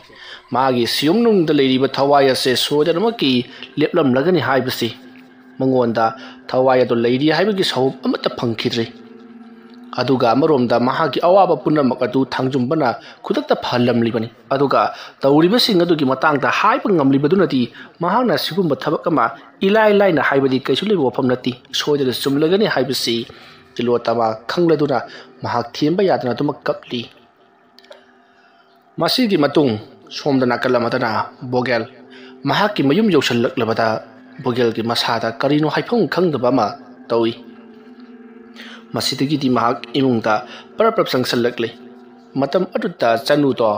ꯃꯥꯒꯤ ꯁꯤꯌꯨꯝꯅꯨꯡꯗ ꯂꯩꯔꯤꯕ ꯊꯋꯥꯏ ꯑꯁꯦ ꯁꯣꯏꯗꯅꯃꯛꯀꯤ ꯂꯦꯞꯂꯝꯂꯒꯅꯤ ꯍꯥꯏꯕꯁꯤ꯫ ꯃꯉꯣꯟꯗ ꯊꯋꯥꯏ ꯑꯗꯨ ꯂꯩꯔꯤ ꯍꯥꯏꯕꯒꯤ ꯁꯍꯨꯝ ꯑꯃꯠꯇ ꯐꯪꯈꯤꯗ꯭ꯔꯦ꯫ ꯑꯗꯨꯒ ꯑꯃꯔꯣꯝꯗ ꯃꯍꯥꯛꯀꯤ ꯑꯋꯥꯕ ꯄꯨꯝꯅꯃꯛ ꯑꯗꯨ ꯊꯥꯡꯖꯨꯝꯕꯅ ꯈꯨꯗꯛꯇ ꯐꯍꯜꯂꯝꯂꯤꯕꯅꯤ꯫ ꯑꯗꯨꯒ ꯇꯧꯔꯤꯕꯁꯤꯡ ꯑꯗꯨꯒꯤ ꯃꯇꯥꯡꯗ ꯍꯥꯏꯕ ꯉꯝꯂꯤꯕꯗꯨꯅꯗꯤ ꯃꯍꯥꯛꯅ ꯁꯤꯒꯨꯝꯕ ꯊꯕꯛ ꯑꯃ ꯏꯂꯥꯏ ꯂꯥꯏꯅ ꯍꯥꯏꯕꯗꯤ ꯀꯩꯁꯨ ꯂꯩꯕ ꯋꯥꯐꯝ ꯅꯠꯇꯦ꯫ ꯁꯣꯏꯗꯅ ꯆꯨꯝꯂꯒꯅꯤ ꯍꯥꯏꯕꯁꯤ ꯇꯤꯂꯣꯇꯃꯥ ꯈꯪꯂꯗꯨꯅ ꯃꯍꯥꯛ ꯊꯦꯝꯕ ꯌꯥꯗꯅ ꯑꯗꯨꯃꯛ ꯀꯞꯂꯤ꯫ ꯃꯁꯤꯒꯤ ꯃꯇꯨꯡ ꯁꯣꯝꯗ ꯅꯥꯀꯜ ꯑꯃꯗꯅ ꯕꯣꯒꯦꯜ ꯃꯍꯥꯛꯀꯤ ꯃꯌꯨꯝ ꯌꯧꯁꯤꯜꯂꯛꯂꯕꯗ ꯕꯣꯒꯦꯜꯒꯤ ꯃꯁꯥꯗ ꯀꯔꯤꯅꯣ ꯍꯥꯏꯐꯝ ꯈꯪꯗꯕ ꯑꯃ ꯇꯧꯏ꯫ ꯃꯁꯤꯗꯒꯤꯗꯤ ꯃꯍꯥꯛ ꯏꯃꯨꯡꯗ ꯄꯔꯞ ꯄꯔꯞ ꯆꯪꯁꯤꯜꯂꯛꯂꯦ꯫ ꯃꯇꯝ ꯑꯗꯨꯗ ꯆꯅꯨꯗꯣ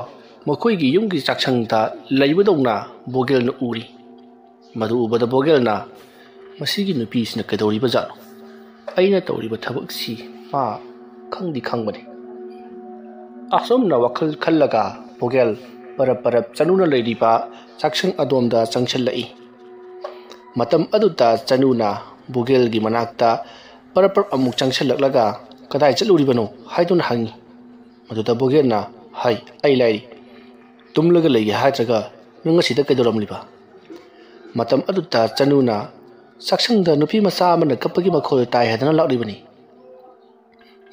ꯃꯈꯣꯏꯒꯤ ꯌꯨꯝꯒꯤ ꯆꯥꯛꯁꯪꯗ ꯂꯩꯕꯗꯧꯅ ꯕꯣꯒꯦꯜꯅ ꯎꯔꯤ꯫ ꯃꯗꯨ ꯎꯕꯗ ꯕꯣꯒꯦꯜꯅ, "ꯃꯁꯤꯒꯤ ꯅꯨꯄꯤꯁꯤꯅ ꯀꯩꯗꯧꯔꯤꯕꯖꯥꯠꯅꯣ? ꯑꯩꯅ ꯇꯧꯔꯤꯕ ꯊꯕꯛꯁꯤ ꯃꯥ ꯈꯪꯗꯤ ꯈꯪꯕꯅꯤ꯫" ꯑꯁꯨꯝꯅ ꯋꯥꯈꯜ ꯈꯜꯂꯒ ꯕꯣꯒꯦꯜ ꯄꯔꯞ ꯄꯔꯞ ꯆꯅꯨꯅ ꯂꯩꯔꯤꯕ ꯆꯥꯛꯁꯪ ꯑꯗꯣꯝꯗ ꯆꯪꯁꯤꯜꯂꯛꯏ꯫ ꯃꯇꯝ ꯑꯗꯨꯗ ꯆꯅꯨꯅ ꯕꯣꯒꯦꯜꯒꯤ ꯃꯅꯥꯛꯇ ꯄꯔꯞ ꯄꯔꯞ ꯑꯃꯨꯛ ꯆꯪꯁꯤꯜꯂꯛꯂꯒ, "ꯀꯗꯥꯏ ꯆꯠꯂꯨꯔꯤꯕꯅꯣ?" ꯍꯥꯏꯗꯨꯅ ꯍꯪꯉꯤ꯫ ꯃꯗꯨꯗ ꯕꯣꯒꯦꯜꯅ, "ꯍꯩ, ꯑꯩ ꯂꯥꯏꯔꯤ꯫ ꯇꯨꯝꯂꯒ ꯂꯩꯒꯦ ꯍꯥꯏꯗ꯭ꯔꯒ ꯅꯪ ꯑꯁꯤꯗ ꯀꯩꯗꯧꯔꯝꯂꯤꯕ?" ꯃꯇꯝ ꯑꯗꯨꯗ ꯆꯅꯨꯅ, "ꯆꯥꯛꯁꯪꯗ ꯅꯨꯄꯤ ꯃꯆꯥ ꯑꯃꯅ ꯀꯞꯄꯒꯤ ꯃꯈꯣꯜ ꯇꯥꯏ ꯍꯥꯏꯗꯅ ꯂꯥꯛꯂꯤꯕꯅꯤ꯫"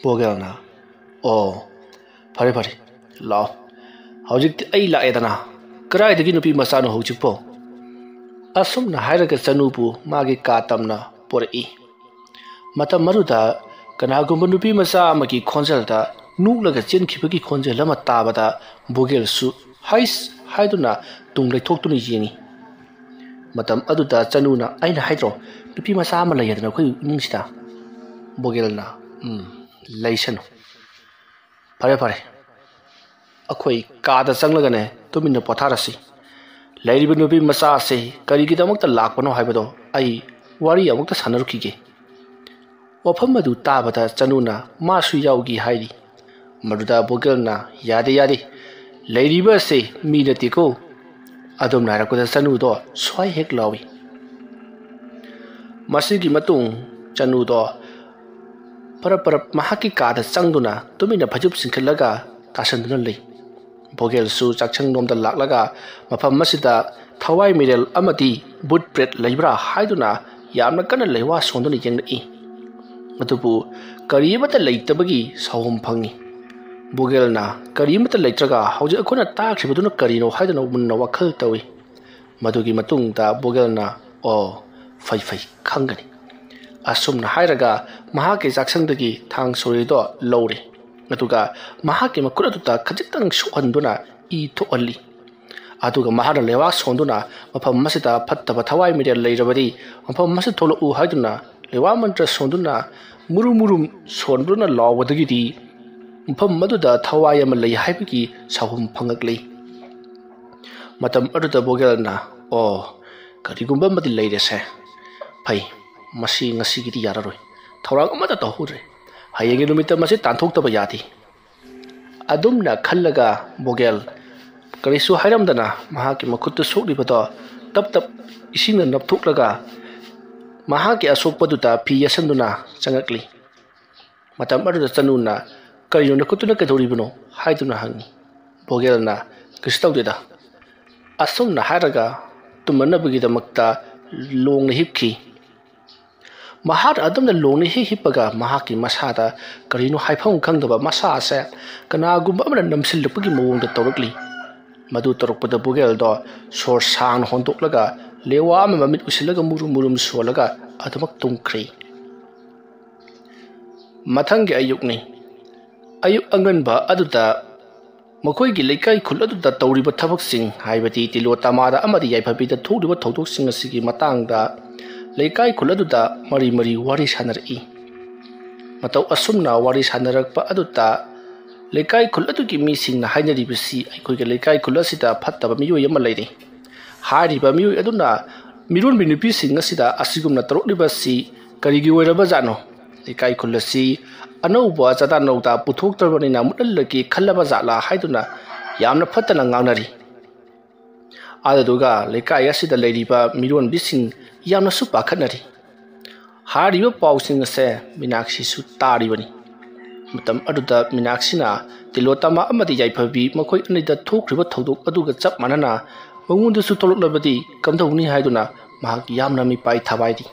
ꯕꯣꯒꯦꯜꯅ, "ꯑꯣ, ꯐꯔꯦ ꯐꯔꯦ, ꯂꯥꯛꯑꯣ꯫ ꯍꯧꯖꯤꯛꯇꯤ ꯑꯩ ꯂꯥꯛꯑꯦꯗꯅ꯫ ꯀꯗꯥꯏꯗꯒꯤ ꯅꯨꯄꯤ ꯃꯆꯥꯅꯣ ꯍꯧꯖꯤꯛꯄꯣ?" ꯑꯁꯨꯝꯅ ꯍꯥꯏꯔꯒ ꯆꯅꯨꯕꯨ ꯃꯥꯒꯤ ꯀꯥ ꯇꯝꯅ ꯄꯨꯔꯛꯏ꯫ ꯃꯇꯝ ꯑꯗꯨꯗ ꯀꯅꯥꯒꯨꯝꯕ ꯅꯨꯄꯤ ꯃꯆꯥ ꯑꯃꯒꯤ ꯈꯣꯟꯖꯦꯜꯗ ꯅꯣꯛꯂꯒ ꯆꯦꯟꯈꯤꯕꯒꯤ ꯈꯣꯟꯖꯦꯜ ꯑꯃ ꯇꯥꯕꯗ ꯕꯣꯒꯦꯜꯁꯨ "ꯍꯩꯁ" ꯍꯥꯏꯗꯨꯅ ꯇꯨꯡ ꯂꯩꯊꯣꯛꯇꯨꯅ ꯌꯦꯡꯏ꯫ ꯃꯇꯝ ꯑꯗꯨꯗ ꯆꯅꯨꯅ, "ꯑꯩꯅ ꯍꯥꯏꯗ꯭ꯔꯣ, ꯅꯨꯄꯤ ꯃꯆꯥ ꯑꯃ ꯂꯩꯌꯦꯗꯅ ꯑꯩꯈꯣꯏ ꯏꯃꯨꯡꯁꯤꯗ?" ꯕꯣꯒꯦꯜꯅ, "ꯎꯝ, ꯂꯩꯁꯅꯨ꯫ ꯐꯔꯦ ꯐꯔꯦ, ꯑꯩꯈꯣꯏ ꯀꯥꯗ ꯆꯪꯂꯒꯅꯦ ꯇꯨꯃꯤꯟꯅ ꯄꯣꯊꯥꯔꯁꯤ꯫ ꯂꯩꯔꯤꯕ ꯅꯨꯄꯤ ꯃꯆꯥ ꯑꯁꯤ ꯀꯔꯤꯒꯤꯗꯃꯛꯇ ꯂꯥꯛꯄꯅꯣ ꯍꯥꯏꯕꯗꯣ ꯑꯩ ꯋꯥꯔꯤ ꯑꯃꯨꯛꯇ ꯁꯥꯟꯅꯔꯨꯈꯤꯒꯦ꯫" ꯋꯥꯐꯝ ꯑꯗꯨ ꯇꯥꯕꯗ ꯆꯅꯨꯅ ꯃꯥꯁꯨ ꯌꯥꯎꯒꯦ ꯍꯥꯏꯔꯤ꯫ ꯃꯗꯨꯗ ꯕꯣꯒꯦꯜꯅ, "ꯌꯥꯗꯦ, ꯌꯥꯗꯦ, ꯂꯩꯔꯤꯕ ꯑꯁꯤ ꯃꯤ ꯅꯠꯇꯦꯀꯣ꯫" ꯑꯗꯨꯝꯅ ꯍꯥꯏꯔꯛꯄꯗ ꯆꯅꯨꯗꯣ ꯁ꯭ꯋꯥꯏ ꯍꯦꯛ ꯂꯥꯎꯏ꯫ ꯃꯁꯤꯒꯤ ꯃꯇꯨꯡ ꯆꯅꯨꯗꯣ ꯄꯔꯞ ꯄꯔꯞ ꯃꯍꯥꯛꯀꯤ ꯀꯥꯗ ꯆꯪꯗꯨꯅ ꯇꯨꯃꯤꯟꯅ ꯐꯩꯖꯨꯞ ꯆꯤꯡꯈꯠꯂꯒ ꯇꯥꯁꯟꯗꯨꯅ ꯂꯩ꯫ ꯕꯣꯒꯦꯜꯁꯨ ꯆꯥꯛꯁꯪꯂꯣꯝꯗ ꯂꯥꯛꯂꯒ ꯃꯐꯝ ꯑꯁꯤꯗ ꯊꯋꯥꯏ ꯃꯤꯔꯦꯜ ꯑꯃꯗꯤ ꯕꯨꯠ ꯄ꯭ꯔꯦꯠ ꯂꯩꯕ꯭ꯔꯥ ꯍꯥꯏꯗꯨꯅ ꯌꯥꯝꯅ ꯀꯟꯅ ꯂꯩꯋꯥ ꯁꯣꯟꯗꯨꯅ ꯌꯦꯡꯂꯛꯏ꯫ ꯑꯗꯨꯕꯨ ꯀꯔꯤ ꯑꯃꯠꯇ ꯂꯩꯇꯕꯒꯤ ꯁꯥꯎꯍꯨꯝ ꯐꯪꯏ꯫ ꯕꯣꯒꯦꯜꯅ ꯀꯔꯤ ꯑꯃꯠꯇ ꯂꯩꯇ꯭ꯔꯒ ꯍꯧꯖꯤꯛ ꯑꯩꯈꯣꯏꯅ ꯇꯥꯈ꯭ꯔꯤꯕꯗꯨꯅ ꯀꯔꯤꯅꯣ ꯍꯥꯏꯗꯨꯅ ꯃꯨꯟꯅ ꯋꯥꯈꯜ ꯇꯧꯏ꯫ ꯃꯗꯨꯒꯤ ꯃꯇꯨꯡꯗ ꯕꯣꯒꯦꯜꯅ, "ꯑꯣ, ꯐꯩ ꯐꯩ, ꯈꯪꯒꯅꯤ"꯫ ꯑꯁꯨꯝꯅ ꯍꯥꯏꯔꯒ ꯃꯍꯥꯛꯀꯤ ꯆꯥꯛꯁꯪꯗꯒꯤ ꯊꯥꯡ ꯁꯣꯔꯤꯗꯣ ꯂꯧꯔꯦ꯫ ꯑꯗꯨꯒ ꯃꯍꯥꯛꯀꯤ ꯃꯈꯨꯠ ꯑꯗꯨꯗ ꯈꯖꯤꯛꯇꯪ ꯁꯣꯛꯍꯟꯗꯨꯅ ꯏ ꯊꯣꯛꯍꯜꯂꯤ꯫ ꯑꯗꯨꯒ ꯃꯍꯥꯛꯅ ꯂꯩꯋꯥ ꯁꯣꯟꯗꯨꯅ ꯃꯐꯝ ꯑꯁꯤꯗ ꯐꯠꯇꯕ ꯊꯋꯥꯏ ꯃꯤꯔꯦꯜ ꯂꯩꯔꯕꯗꯤ ꯃꯐꯝ ꯑꯁꯤ ꯊꯣꯛꯂꯛꯎ ꯍꯥꯏꯗꯨꯅ ꯂꯩꯋꯥ ꯃꯟꯇ꯭ꯔ ꯁꯣꯟꯗꯨꯅ ꯃꯨꯔꯨꯝ ꯃꯨꯔꯨꯝ ꯁꯣꯟꯗꯨꯅ ꯂꯥꯎꯕꯗꯒꯤꯗꯤ ꯃꯐꯝ ꯑꯗꯨꯗ ꯊꯋꯥꯏ ꯑꯃ ꯂꯩ ꯍꯥꯏꯕꯒꯤ ꯁꯥꯎꯍꯨꯝ ꯐꯪꯂꯛꯂꯤ꯫ ꯃꯇꯝ ꯑꯗꯨꯗ ꯕꯣꯒꯦꯜꯅ, "ꯑꯣ, ꯀꯔꯤꯒꯨꯝꯕ ꯑꯃꯗꯤ ꯂꯩꯔꯦꯁꯦ꯫ ꯐꯩ, ꯃꯁꯤ ꯉꯁꯤꯒꯤꯗꯤ ꯌꯥꯔꯔꯣꯏ꯫ ꯊꯧꯔꯥꯡ ꯑꯃꯠꯇ ꯇꯧꯍꯧꯗ꯭ꯔꯦ꯫ ꯍꯌꯦꯡꯒꯤ ꯅꯨꯃꯤꯠꯇ ꯃꯁꯤ ꯇꯥꯟꯊꯣꯛꯇꯕ ꯌꯥꯗꯦ"꯫ ꯑꯗꯨꯝꯅ ꯈꯜꯂꯒ ꯕꯣꯒꯦꯜ ꯀꯔꯤꯁꯨ ꯍꯥꯏꯔꯝꯗꯅ ꯃꯍꯥꯛꯀꯤ ꯃꯈꯨꯠꯇ ꯁꯣꯛꯂꯤꯕꯗꯣ ꯇꯞ ꯇꯞ ꯏꯁꯤꯡꯅ ꯅꯞꯊꯣꯛꯂꯒ ꯃꯍꯥꯛꯀꯤ ꯑꯁꯣꯛꯄꯗꯨꯗ ꯐꯤ ꯌꯦꯠꯁꯟꯗꯨꯅ ꯆꯪꯉꯛꯂꯤ꯫ ꯃꯇꯝ ꯑꯗꯨꯗ ꯆꯅꯨꯅ, "ꯀꯔꯤꯅꯣ ꯅꯈꯨꯠꯇꯨꯅ ꯀꯩꯗꯧꯔꯤꯕꯅꯣ?" ꯍꯥꯏꯗꯨꯅ ꯍꯪꯉꯤ꯫ ꯕꯣꯒꯦꯜꯅ, "ꯀꯩꯁꯨ ꯇꯧꯗꯦꯗ"꯫ ꯑꯁꯨꯝꯅ ꯍꯥꯏꯔꯒ ꯇꯨꯝꯅꯅꯕꯒꯤꯗꯃꯛꯇ ꯂꯣꯡꯅ ꯍꯤꯞꯈꯤ꯫ ꯃꯍꯥꯛ ꯑꯗꯨꯝꯅ ꯂꯣꯡꯅ ꯍꯦꯛ ꯍꯤꯞꯄꯒ ꯃꯍꯥꯛꯀꯤ ꯃꯁꯥꯗ ꯀꯔꯤꯅꯣ ꯍꯥꯏꯐꯝ ꯈꯪꯗꯕ ꯃꯁꯥ ꯑꯁꯦ ꯀꯅꯥꯒꯨꯝꯕ ꯑꯃꯅ ꯅꯝꯁꯤꯜꯂꯛꯄꯒꯤ ꯃꯑꯣꯡꯗ ꯇꯧꯔꯛꯂꯤ꯫ ꯃꯗꯨ ꯇꯧꯔꯛꯄꯗ ꯕꯣꯒꯦꯜꯗꯣ ꯁꯣꯔ ꯁꯥꯡꯅ ꯍꯣꯟꯗꯣꯛꯂꯒ ꯂꯦꯋꯥ ꯑꯃ ꯃꯃꯤꯠ ꯎꯏꯁꯤꯜꯂꯒ ꯃꯨꯔꯨꯝ ꯃꯨꯔꯨꯝ ꯁꯣꯜꯂꯒ ꯑꯗꯨꯃꯛ ꯇꯨꯝꯈ꯭ꯔꯦ꯫ ꯃꯊꯪꯒꯤ ꯑꯌꯨꯛꯅꯤ꯫ ꯑꯌꯨꯛ ꯑꯉꯟꯕ ꯑꯗꯨꯗ ꯃꯈꯣꯏꯒꯤ ꯂꯩꯀꯥꯏ ꯈꯨꯜ ꯑꯗꯨꯗ ꯇꯧꯔꯤꯕ ꯊꯕꯛꯁꯤꯡ, ꯍꯥꯏꯕꯗꯤ ꯇꯤꯂꯣ ꯇꯃꯥꯗ ꯑꯃꯗꯤ ꯌꯥꯏꯐꯕꯤꯗ ꯊꯣꯛꯂꯤꯕ ꯊꯧꯗꯣꯛꯁꯤꯡ ꯑꯁꯤꯒꯤ ꯃꯇꯥꯡꯗ ꯂꯩꯀꯥꯏ ꯈꯨꯜ ꯑꯗꯨꯗ ꯃꯔꯤ ꯃꯔꯤ ꯋꯥꯔꯤ ꯁꯥꯟꯅꯔꯛꯏ꯫ ꯃꯇꯧ ꯑꯁꯨꯝꯅ ꯋꯥꯔꯤ ꯁꯥꯟꯅꯔꯛꯄ ꯑꯗꯨꯗ ꯂꯩꯀꯥꯏ ꯈꯨꯜ ꯑꯗꯨꯒꯤ ꯃꯤꯁꯤꯡꯅ ꯍꯥꯏꯅꯔꯤꯕꯁꯤ, "ꯑꯩꯈꯣꯏꯒꯤ ꯂꯩꯀꯥꯏ ꯈꯨꯜ ꯑꯁꯤꯗ ꯐꯠꯇꯕ ꯃꯤꯑꯣꯏ ꯑꯃ ꯂꯩꯔꯦ꯫ ꯍꯥꯏꯔꯤꯕ ꯃꯤꯑꯣꯏ ꯑꯗꯨꯅ ꯃꯤꯔꯣꯟꯕꯤ ꯅꯨꯄꯤꯁꯤꯡ ꯑꯁꯤꯗ ꯑꯁꯤꯒꯨꯝꯅ ꯇꯧꯔꯛꯂꯤꯕꯁꯤ ꯀꯔꯤꯒꯤ ꯑꯣꯏꯔꯕꯖꯥꯠꯅꯣ? ꯂꯩꯀꯥꯏ ꯈꯨꯜ ꯑꯁꯤ ꯑꯅꯧꯕ ꯆꯥꯗꯥ ꯅꯧꯗꯥ ꯄꯨꯊꯣꯛꯇ꯭ꯔꯕꯅꯤꯅ ꯃꯨꯠꯍꯜꯂꯒꯦ ꯈꯜꯂꯕ ꯖꯥꯠꯂꯥ?" ꯍꯥꯏꯗꯨꯅ ꯌꯥꯝꯅ ꯐꯠꯇꯅ ꯉꯥꯡꯅꯔꯤ꯫ ꯑꯗꯨꯗꯨꯒ ꯂꯩꯀꯥꯏ ꯑꯁꯤꯗ ꯂꯩꯔꯤꯕ ꯃꯤꯔꯣꯟꯕꯤꯁꯤꯡ ꯌꯥꯝꯅꯁꯨ ꯄꯥꯈꯠꯅꯔꯤ꯫ ꯍꯥꯏꯔꯤꯕ ꯄꯥꯎꯁꯤꯡ ꯑꯁꯦ ꯃꯤꯅꯥꯛꯁꯤꯁꯨ ꯇꯥꯔꯤꯕꯅꯤ꯫ ꯃꯇꯝ ꯑꯗꯨꯗ ꯃꯤꯅꯥꯛꯁꯤꯅ ꯇꯤꯂꯣꯇꯃꯥ ꯑꯃꯗꯤ ꯌꯥꯏꯐꯕꯤ ꯃꯈꯣꯏ ꯑꯅꯤꯗ ꯊꯣꯛꯈ꯭ꯔꯤꯕ ꯊꯧꯗꯣꯛ ꯑꯗꯨꯒ ꯆꯞ ꯃꯥꯟꯅꯅ ꯃꯉꯣꯟꯗꯁꯨ ꯊꯣꯛꯂꯛꯂꯕꯗꯤ ꯀꯝꯗꯧꯅꯤ ꯍꯥꯏꯗꯨꯅ ꯃꯍꯥꯛ ꯌꯥꯝꯅ ꯃꯤꯄꯥꯏ ꯊꯕꯥꯏꯔꯤ꯫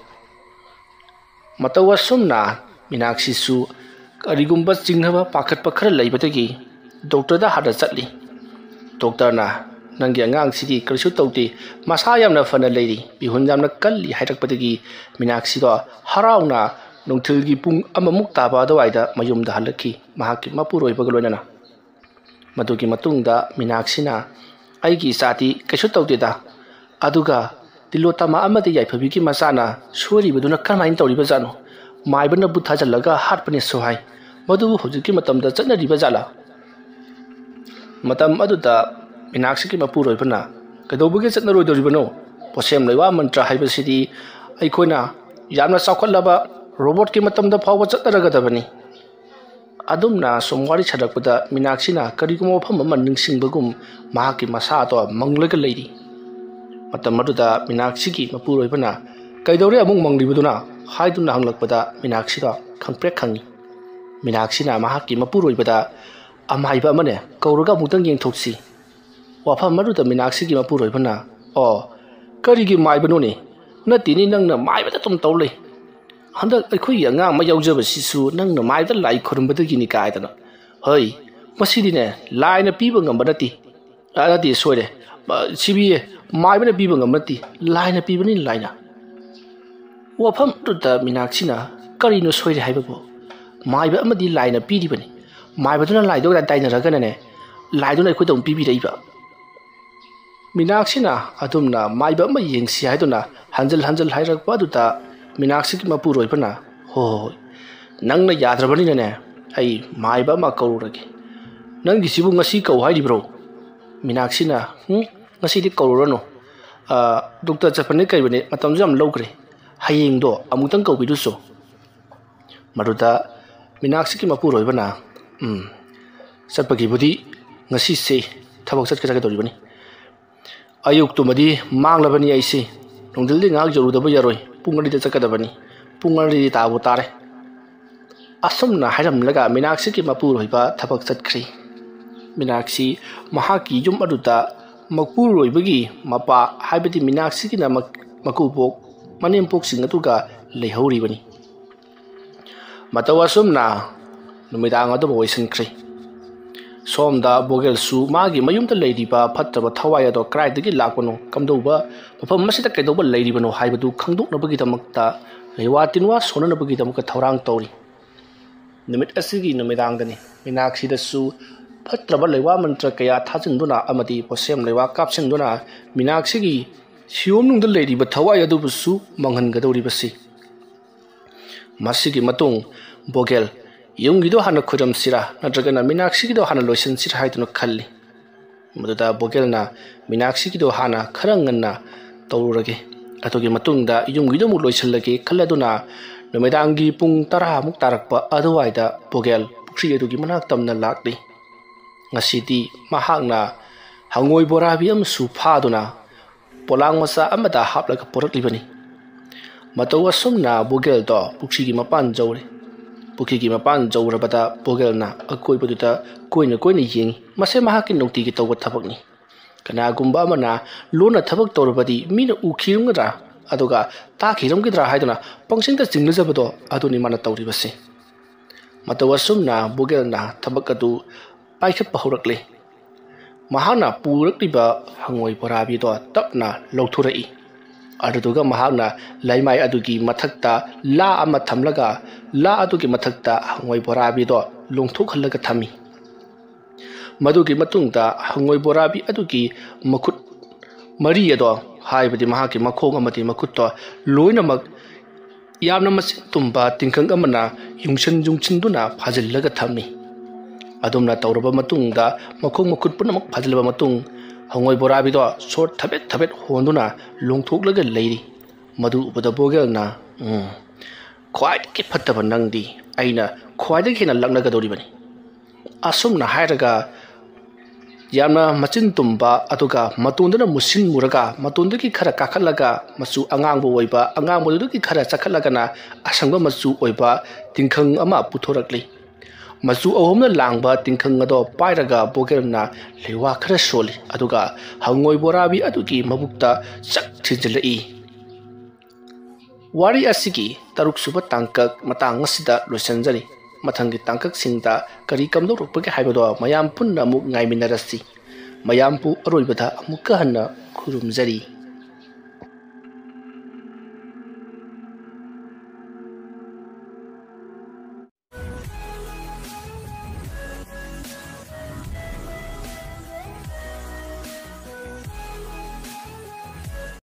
ꯃꯇꯧ ꯑꯁꯨꯝꯅ ꯃꯤꯅꯥꯛꯁꯤꯁꯨ ꯀꯔꯤꯒꯨꯝꯕ ꯆꯤꯡꯅꯕ ꯄꯥꯈꯠꯄ ꯈꯔ ꯂꯩꯕꯗꯒꯤ ꯗꯣꯛꯇꯔꯗ ꯍꯥꯟꯅ ꯆꯠꯂꯤ꯫ ꯗꯣꯛꯇꯔꯅ, "ꯅꯪꯒꯤ ꯑꯉꯥꯡꯁꯤꯗꯤ ꯀꯔꯤꯁꯨ ꯇꯧꯗꯦ, ꯃꯁꯥ ꯌꯥꯝꯅ ꯐꯅ ꯂꯩꯔꯤ, ꯃꯤꯍꯨꯟ ꯌꯥꯝꯅ ꯀꯜꯂꯤ" ꯍꯥꯏꯔꯛꯄꯗꯒꯤ ꯃꯤꯅꯥꯛꯁꯤꯗꯣ ꯍꯔꯥꯎꯅ ꯅꯨꯡꯊꯤꯜꯒꯤ ꯄꯨꯡ ꯑꯃꯃꯨꯛ ꯇꯥꯕ ꯑꯗꯨꯋꯥꯏꯗ ꯃꯌꯨꯝꯗ ꯍꯜꯂꯛꯈꯤ, ꯃꯍꯥꯛꯀꯤ ꯃꯄꯨꯔꯣꯏꯕꯒ ꯂꯣꯏꯅꯅ꯫ ꯃꯗꯨꯒꯤ ꯃꯇꯨꯡꯗ ꯃꯤꯅꯥꯛꯁꯤꯅ, "ꯑꯩꯒꯤ ꯏꯆꯥꯗꯤ ꯀꯩꯁꯨ ꯇꯧꯗꯦꯗ, ꯑꯗꯨꯒ ꯇꯤꯂꯣꯇꯃꯥ ꯑꯃꯗꯤ ꯌꯥꯏꯐꯕꯤꯒꯤ ꯃꯆꯥꯅ ꯁꯣꯏꯔꯤꯕꯗꯨꯅ ꯀꯔꯝꯍꯥꯏꯅ ꯇꯧꯔꯤꯕꯖꯥꯠꯅꯣ? ꯃꯥꯏꯕꯅ ꯕꯨꯠ ꯊꯥꯖꯤꯜꯂꯒ ꯍꯥꯠꯄꯅꯦꯁꯨ ꯍꯥꯏ, ꯃꯗꯨꯕꯨ ꯍꯧꯖꯤꯛꯀꯤ ꯃꯇꯝꯗ ꯆꯠꯅꯔꯤꯕ ꯖꯥꯠꯂꯥ?" ꯃꯇꯝ ꯑꯗꯨꯗ ꯃꯤꯅꯥꯛꯁꯤꯒꯤ ꯃꯄꯨꯔꯣꯏꯕꯅ, "ꯀꯩꯗꯧꯕꯒꯤ ꯆꯠꯅꯔꯣꯏꯗꯧꯔꯤꯕꯅꯣ? ꯄꯣꯠꯁꯦꯝ ꯂꯩꯋꯥ ꯃꯟꯇ꯭ꯔ ꯍꯥꯏꯕꯁꯤꯗꯤ ꯑꯩꯈꯣꯏꯅ ꯌꯥꯝꯅ ꯆꯥꯎꯈꯠꯂꯕ ꯔꯣꯕꯣꯠꯀꯤ ꯃꯇꯝꯗ ꯐꯥꯎꯕ ꯆꯠꯅꯔꯒꯗꯕꯅꯤ"꯫ ꯑꯗꯨꯝꯅ ꯁꯨꯝ ꯋꯥꯔꯤ ꯁꯥꯔꯛꯄꯗ ꯃꯤꯅꯥꯛꯁꯤꯅ ꯀꯔꯤꯒꯨꯝꯕ ꯋꯥꯐꯝ ꯑꯃ ꯅꯤꯡꯁꯤꯡꯕꯒꯨꯝ ꯃꯍꯥꯛꯀꯤ ꯃꯁꯥꯗꯣ ꯃꯪꯂꯒ ꯂꯩꯔꯤ꯫ ꯃꯇꯝ ꯑꯗꯨꯗ ꯃꯤꯅꯥꯛꯁꯤꯒꯤ ꯃꯄꯨꯔꯣꯏꯕꯅ, "ꯀꯩꯗꯧꯔꯦ ꯑꯃꯨꯛ ꯃꯪꯂꯤꯕꯗꯨꯅ?" ꯍꯥꯏꯗꯨꯅ ꯍꯪꯂꯛꯄꯗ ꯃꯤꯅꯥꯛꯁꯤꯗꯣ ꯈꯪꯄ꯭ꯔꯦꯛ ꯈꯪꯉꯤ꯫ ꯃꯤꯅꯥꯛꯁꯤꯅ ꯃꯍꯥꯛꯀꯤ ꯃꯄꯨꯔꯣꯏꯕꯗ, "ꯑꯃꯥꯏꯕ ꯑꯃꯅꯦ, ꯀꯧꯔꯒ ꯑꯃꯨꯛꯇꯪ ꯌꯦꯡꯊꯣꯛꯁꯤ"꯫ ꯋꯥꯐꯝ ꯑꯗꯨꯗ ꯃꯤꯅꯥꯛꯁꯤꯒꯤ ꯃꯄꯨꯔꯣꯏꯕꯅ, "ꯑꯣ, ꯀꯔꯤꯒꯤ ꯃꯥꯏꯕꯅꯣꯅꯦ? ꯅꯠꯇꯦꯅꯦ, ꯅꯪꯅ ꯃꯥꯏꯕꯗ ꯑꯗꯨꯝ ꯇꯧ ꯂꯩ꯫ ꯍꯟꯗꯛ ꯑꯩꯈꯣꯏꯒꯤ ꯑꯉꯥꯡ ꯑꯃ ꯌꯥꯎꯖꯕꯁꯤꯁꯨ ꯅꯪꯅ ꯃꯥꯏꯕꯗ ꯂꯥꯏ ꯈꯨꯔꯨꯝꯕꯗꯒꯤꯅꯤ" ꯀꯥꯏꯗꯅ꯫ ꯍꯩ, ꯃꯁꯤꯗꯤꯅꯦ, ꯂꯥꯏꯅ ꯄꯤꯕ ꯉꯝꯕ ꯅꯠꯇꯦ꯫ ꯑ, ꯅꯠꯇꯦ, ꯁꯣꯏꯔꯦ꯫ ꯑ, ꯁꯤꯕꯤ, ꯃꯥꯏꯕꯅ ꯄꯤꯕ ꯉꯝꯕ ꯅꯠꯇꯦ, ꯂꯥꯏꯅ ꯄꯤꯕꯅꯤ, ꯂꯥꯏꯅ꯫ ꯋꯥꯐꯝ ꯑꯗꯨꯗ ꯃꯤꯅꯥꯛꯁꯤꯅ, "ꯀꯔꯤꯅꯣ ꯁꯣꯏꯔꯦ ꯍꯥꯏꯕꯕꯨ? ꯃꯥꯏꯕ ꯑꯃꯗꯤ ꯂꯥꯏꯅ ꯄꯤꯔꯤꯕꯅꯤ꯫ ꯃꯥꯏꯕꯗꯨꯅ ꯂꯥꯏꯗꯣ ꯇꯥꯏꯅꯔꯒꯅꯅꯦ, ꯂꯥꯏꯗꯨꯅ ꯑꯩꯈꯣꯏꯗ ꯑꯃꯨꯛ ꯄꯤꯕꯤꯔꯛꯏꯕ"꯫ ꯃꯤꯅꯥꯛꯁꯤꯅ ꯑꯗꯨꯝꯅ ꯃꯥꯏꯕ ꯑꯃ ꯌꯦꯡꯁꯤ ꯍꯥꯏꯗꯨꯅ ꯍꯟꯖꯤꯜ ꯍꯟꯖꯤꯜ ꯍꯥꯏꯔꯛꯄ ꯑꯗꯨꯗ ꯃꯤꯅꯥꯛꯁꯤꯒꯤ ꯃꯄꯨꯔꯣꯏꯕꯅ, "ꯍꯣꯏ, ꯍꯣꯏ, ꯍꯣꯏ, ꯅꯪꯅ ꯌꯥꯗ꯭ꯔꯕꯅꯤꯅꯅꯦ, ꯑꯩ ꯃꯥꯏꯕ ꯑꯃ ꯀꯧꯔꯨꯔꯒꯦ꯫ ꯅꯪꯒꯤꯁꯤꯕꯨ ꯉꯁꯤ ꯀꯧ ꯍꯥꯏꯔꯤꯕ꯭ꯔꯣ?" ꯃꯤꯅꯥꯛꯁꯤꯅ, "ꯎꯝ, ꯉꯁꯤꯗꯤ ꯀꯧꯔꯨꯔꯅꯨ꯫ ꯑ, ꯗꯣꯛꯇꯔ ꯆꯠꯄꯅꯦ ꯀꯩꯕꯅꯦ, ꯃꯇꯝꯁꯨ ꯌꯥꯝ ꯂꯧꯈ꯭ꯔꯦ꯫ ꯍꯌꯦꯡꯗꯣ ꯑꯃꯨꯛꯇꯪ ꯀꯧꯕꯤꯔꯨꯁꯣ"꯫ ꯃꯗꯨꯗ ꯃꯤꯅꯥꯛꯁꯤꯒꯤ ꯃꯄꯨꯔꯣꯏꯕꯅ, "ꯎꯝ, ꯆꯠꯄꯒꯤꯕꯨꯗꯤ ꯉꯁꯤꯁꯦ ꯊꯕꯛ ꯆꯠꯀꯦ ꯆꯠꯀꯗꯧꯔꯤꯕꯅꯤ꯫ ꯑꯌꯨꯛꯇꯨꯃꯗꯤ ꯃꯥꯡꯂꯕꯅꯤ ꯑꯩꯁꯦ꯫ ꯅꯨꯡꯊꯤꯜꯗꯤ ꯉꯥꯏꯍꯥꯛ ꯌꯧꯔꯨꯗꯕ ꯌꯥꯔꯣꯏ꯫ ꯄꯨꯡ ꯑꯅꯤꯗ ꯆꯠꯀꯗꯕꯅꯤ꯫ ꯄꯨꯡ ꯑꯅꯤꯗꯤ ꯇꯥꯕꯨ ꯇꯥꯔꯦ"꯫ ꯑꯁꯨꯝꯅ ꯍꯥꯏꯔꯝꯂꯒ ꯃꯤꯅꯥꯛꯁꯤꯒꯤ ꯃꯄꯨꯔꯣꯏꯕ ꯊꯕꯛ ꯆꯠꯈ꯭ꯔꯤ꯫ ꯃꯤꯅꯥꯛꯁꯤ ꯃꯍꯥꯛꯀꯤ ꯌꯨꯝ ꯑꯗꯨꯗ ꯃꯄꯨꯔꯣꯏꯕꯒꯤ ꯃꯄꯥ, ꯍꯥꯏꯕꯗꯤ ꯃꯤꯅꯥꯛꯁꯤꯒꯤꯅ ꯃꯛ-, ꯃꯀꯨꯕꯣꯛ, ꯃꯅꯦꯝꯄꯣꯛꯁꯤꯡ ꯑꯗꯨꯒ ꯂꯩꯍꯧꯔꯤꯕꯅꯤ꯫ ꯃꯇꯧ ꯑꯁꯨꯝꯅ ꯅꯨꯃꯤꯗꯥꯡ ꯑꯗꯨꯃ ꯑꯣꯏꯁꯤꯟꯈ꯭ꯔꯦ꯫ ꯁꯣꯝꯗ ꯕꯣꯒꯦꯜꯁꯨ ꯃꯥꯒꯤ ꯃꯌꯨꯝꯗ ꯂꯩꯔꯤꯕ ꯐꯠꯇ꯭ꯔꯕ ꯊꯋꯥꯏ ꯑꯗꯣ ꯀꯗꯥꯏꯗꯒꯤ ꯂꯥꯛꯄꯅꯣ, ꯀꯝꯗꯧꯕ ꯃꯐꯝ ꯑꯁꯤꯗ ꯀꯩꯗꯧꯕ ꯂꯩꯔꯤꯕꯅꯣ ꯍꯥꯏꯕꯗꯨ ꯈꯪꯗꯣꯛꯅꯕꯒꯤꯗꯃꯛꯇ ꯂꯩꯋꯥ ꯇꯤꯟꯋꯥ ꯁꯣꯟꯅꯅꯕꯒꯤꯗꯃꯛꯇ ꯊꯧꯔꯥꯡ ꯇꯧꯔꯤ꯫ ꯅꯨꯃꯤꯠ ꯑꯁꯤꯒꯤ ꯅꯨꯃꯤꯗꯥꯡꯗꯅꯤ ꯃꯤꯅꯥꯛꯁꯤꯗꯁꯨ ꯐꯠꯇ꯭ꯔꯕ ꯂꯩꯋꯥ ꯃꯟꯇ꯭ꯔ ꯀꯌꯥ ꯊꯥꯖꯤꯟꯗꯨꯅ ꯑꯃꯗꯤ ꯄꯣꯠꯁꯦꯝ ꯂꯩꯋꯥ ꯀꯥꯞꯁꯤꯟꯗꯨꯅ ꯃꯤꯅꯥꯛꯁꯤꯒꯤ ꯁꯤꯌꯣꯝꯅꯨꯡꯗ ꯂꯩꯔꯤꯕ ꯊꯋꯥꯏ ꯑꯗꯨꯕꯨꯁꯨ ꯃꯥꯡꯍꯟꯒꯗꯧꯔꯤꯕꯁꯤ꯫ ꯃꯁꯤꯒꯤ ꯃꯇꯨꯡ ꯕꯣꯒꯦꯜ ꯌꯨꯝꯒꯤꯗꯣ ꯍꯥꯟꯅ ꯈꯣꯏꯔꯝꯁꯤꯔꯥ ꯅꯠꯇ꯭ꯔꯒꯅ ꯃꯤꯅꯥꯛꯁꯤꯒꯤꯗꯣ ꯍꯥꯟꯅ ꯂꯣꯏꯁꯤꯟꯁꯤꯔꯥ ꯍꯥꯏꯗꯨꯅ ꯈꯜꯂꯤ꯫ ꯃꯗꯨꯗ ꯕꯣꯒꯦꯜꯅ ꯃꯤꯅꯥꯛꯁꯤꯒꯤꯗꯣ ꯍꯥꯟꯅ ꯈꯔ ꯉꯟꯅ ꯇꯧꯔꯨꯔꯒꯦ, ꯑꯗꯨꯒꯤ ꯃꯇꯨꯡꯗ ꯌꯨꯝꯒꯤꯗꯣ ꯑꯃꯨꯛ ꯂꯣꯏꯁꯤꯜꯂꯒꯦ ꯈꯜꯂꯗꯨꯅ ꯅꯨꯃꯤꯗꯥꯡꯒꯤ ꯄꯨꯡ ꯇꯔꯥꯃꯨꯛ ꯇꯥꯔꯛꯄ ꯑꯗꯨꯋꯥꯏꯗ ꯕꯣꯒꯦꯜ ꯄꯨꯈ꯭ꯔꯤ ꯑꯗꯨꯒꯤ ꯃꯅꯥꯛ ꯇꯝꯅ ꯂꯥꯛꯂꯤ꯫ ꯉꯁꯤꯗꯤ ꯃꯍꯥꯛꯅ ꯍꯪꯉꯣꯏ ꯕꯣꯔꯥꯕꯤ ꯑꯃꯁꯨ ꯐꯥꯗꯨꯅ ꯄꯣꯂꯥꯡ ꯃꯆꯥ ꯑꯃꯗ ꯍꯥꯞꯂꯒ ꯄꯨꯔꯛꯂꯤꯕꯅꯤ꯫ ꯃꯇꯧ ꯑꯁꯨꯝꯅ ꯕꯣꯒꯦꯜꯗꯣ ꯄꯨꯈ꯭ꯔꯤꯒꯤ ꯃꯄꯥꯟ ꯌꯧꯔꯦ꯫ ꯄꯨꯈ꯭ꯔꯤꯒꯤ ꯃꯄꯥꯟ ꯌꯧꯔꯕꯗ ꯕꯣꯒꯦꯜꯅ ꯑꯀꯣꯏꯕꯗꯨꯗ ꯀꯣꯏꯅ ꯀꯣꯏꯅ ꯌꯦꯡꯉꯤ꯫ ꯃꯁꯤ ꯃꯍꯥꯛꯀꯤ ꯅꯨꯡꯇꯤꯒꯤ ꯇꯧꯕ ꯊꯕꯛꯅꯤ꯫ ꯀꯅꯥꯒꯨꯝꯕ ꯑꯃꯅ ꯂꯣꯟꯅ ꯊꯕꯛ ꯇꯧꯔꯕꯗꯤ ꯃꯤꯅ ꯎꯈꯤꯔꯝꯒꯗ꯭ꯔꯥ, ꯑꯗꯨꯒ ꯇꯥꯈꯤꯔꯝꯒꯗ꯭ꯔꯥ ꯍꯥꯏꯗꯨꯅ ꯄꯪꯆꯤꯡꯗ ꯆꯤꯡꯅꯖꯕꯗꯣ ꯑꯗꯨꯅꯤ ꯃꯥꯅ ꯇꯧꯔꯤꯕꯁꯤ꯫ ꯃꯇꯧ ꯑꯁꯨꯝꯅ ꯕꯣꯒꯦꯜꯅ ꯊꯕꯛ ꯑꯗꯨ ꯄꯥꯏꯈꯠꯄ ꯍꯧꯔꯛꯂꯦ꯫ ꯃꯍꯥꯛꯅ ꯄꯨꯔꯛꯂꯤꯕ ꯍꯪꯉꯣꯏ ꯕꯣꯔꯥꯕꯤꯗꯣ ꯇꯞꯅ ꯂꯧꯊꯣꯔꯛꯏ꯫ ꯑꯗꯨꯗꯨꯒ ꯃꯍꯥꯛꯅ ꯂꯩꯃꯥꯏ ꯑꯗꯨꯒꯤ ꯃꯊꯛꯇ ꯂꯥ ꯑꯃ ꯊꯝꯂꯒ ꯂꯥ ꯑꯗꯨꯒꯤ ꯃꯊꯛꯇ ꯍꯪꯉꯣꯏ ꯕꯣꯔꯥꯕꯤꯗꯣ ꯂꯣꯡꯊꯣꯛꯍꯜꯂꯒ ꯊꯝꯃꯤ꯫ ꯃꯗꯨꯒꯤ ꯃꯇꯨꯡꯗ ꯍꯪꯉꯣꯏ ꯕꯣꯔꯥꯕꯤ ꯑꯗꯨꯒꯤ ꯃꯈꯨꯠ ꯃꯔꯤ ꯑꯗꯣ, ꯍꯥꯏꯕꯗꯤ ꯃꯍꯥꯛꯀꯤ ꯃꯈꯣꯡ ꯑꯃꯗꯤ ꯃꯈꯨꯠꯇꯣ ꯂꯣꯏꯅꯃꯛ ꯌꯥꯝꯅ ꯃꯆꯤꯟ ꯇꯨꯝꯕ ꯇꯤꯡꯈꯪ ꯑꯃꯅ ꯌꯨꯡꯁꯟ ꯌꯨꯡꯁꯤꯟꯗꯨꯅ ꯐꯥꯖꯤꯜꯂꯒ ꯊꯝꯃꯤ꯫ ꯑꯗꯨꯝꯅ ꯇꯧꯔꯕ ꯃꯇꯨꯡꯗ ꯃꯈꯣꯡ ꯃꯈꯨꯠ ꯄꯨꯝꯅꯃꯛ ꯐꯥꯖꯤꯜꯂꯕ ꯃꯇꯨꯡ ꯍꯪꯉꯣꯏ ꯕꯣꯔꯥꯕꯤꯗꯣ ꯁꯣꯔ ꯊꯕꯦꯠ ꯊꯕꯦꯠ ꯍꯣꯟꯗꯨꯅ ꯂꯣꯡꯊꯣꯛꯂꯒ ꯂꯩꯔꯤ꯫ ꯃꯗꯨ ꯎꯕꯗ ꯕꯣꯒꯦꯜꯅ, "ꯎꯝ, ꯈ꯭ꯋꯥꯏꯗꯒꯤ ꯐꯠꯇꯕ ꯅꯪꯗꯤ ꯑꯩꯅ ꯈ꯭ꯋꯥꯏꯗꯒꯤ ꯍꯦꯟꯅ ꯂꯛꯅꯒꯗꯧꯔꯤꯕꯅꯤ"꯫ ꯑꯁꯨꯝꯅ ꯍꯥꯏꯔꯒ ꯌꯥꯝꯅ ꯃꯆꯤꯟ ꯇꯨꯝꯕ, ꯑꯗꯨꯒ ꯃꯇꯣꯟꯗꯅ ꯃꯨꯁꯤꯟ ꯃꯨꯔꯒ, ꯃꯇꯣꯟꯗꯒꯤ ꯈꯔ ꯀꯥꯈꯠꯂꯒ ꯃꯆꯨ ꯑꯉꯥꯡꯕ ꯑꯣꯏꯕ, ꯑꯉꯥꯡꯕꯗꯨꯗꯒꯤ ꯈꯔ ꯆꯥꯈꯠꯂꯒꯅ ꯑꯁꯪꯕ ꯃꯆꯨ ꯑꯣꯏꯕ ꯇꯤꯡꯈꯪ ꯑꯃ ꯄꯨꯊꯣꯔꯛꯂꯤ꯫ ꯃꯆꯨ ꯑꯍꯨꯝꯅ ꯂꯥꯡꯕ ꯇꯤꯡꯈꯪ ꯑꯗꯣ ꯄꯥꯏꯔꯒ ꯕꯣꯒꯦꯜꯅ ꯂꯩꯋꯥ ꯈꯔ ꯁꯣꯜꯂꯤ, ꯑꯗꯨꯒ ꯍꯪꯉꯣꯏ ꯕꯣꯔꯥꯕꯤ ꯑꯗꯨꯒꯤ ꯃꯕꯨꯛꯇ ꯆꯛ ꯊꯤꯟꯖꯤꯜꯂꯛꯏ꯫ ꯋꯥꯔꯤ ꯑꯁꯤꯒꯤ ꯇꯔꯨꯛ ꯁꯨꯕ ꯇꯥꯡꯀꯛ ꯃꯇꯥꯡ ꯑꯁꯤꯗ ꯂꯣꯏꯁꯤꯟꯖꯔꯤ꯫ ꯃꯊꯪꯒꯤ ꯇꯥꯡꯀꯛꯁꯤꯡꯗ ꯀꯔꯤ ꯀꯝꯗꯧꯔꯛꯄꯒꯦ ꯍꯥꯏꯕꯗꯣ ꯃꯌꯥꯝ ꯄꯨꯟꯅ ꯑꯃꯨꯛ ꯉꯥꯏꯃꯤꯟꯅꯔꯁꯤ꯫ ꯃꯌꯥꯝꯕꯨ ꯑꯔꯣꯏꯕꯗ ꯑꯃꯨꯛꯀ ꯍꯟꯅ ꯈꯨꯔꯨꯝꯖꯔꯤ꯫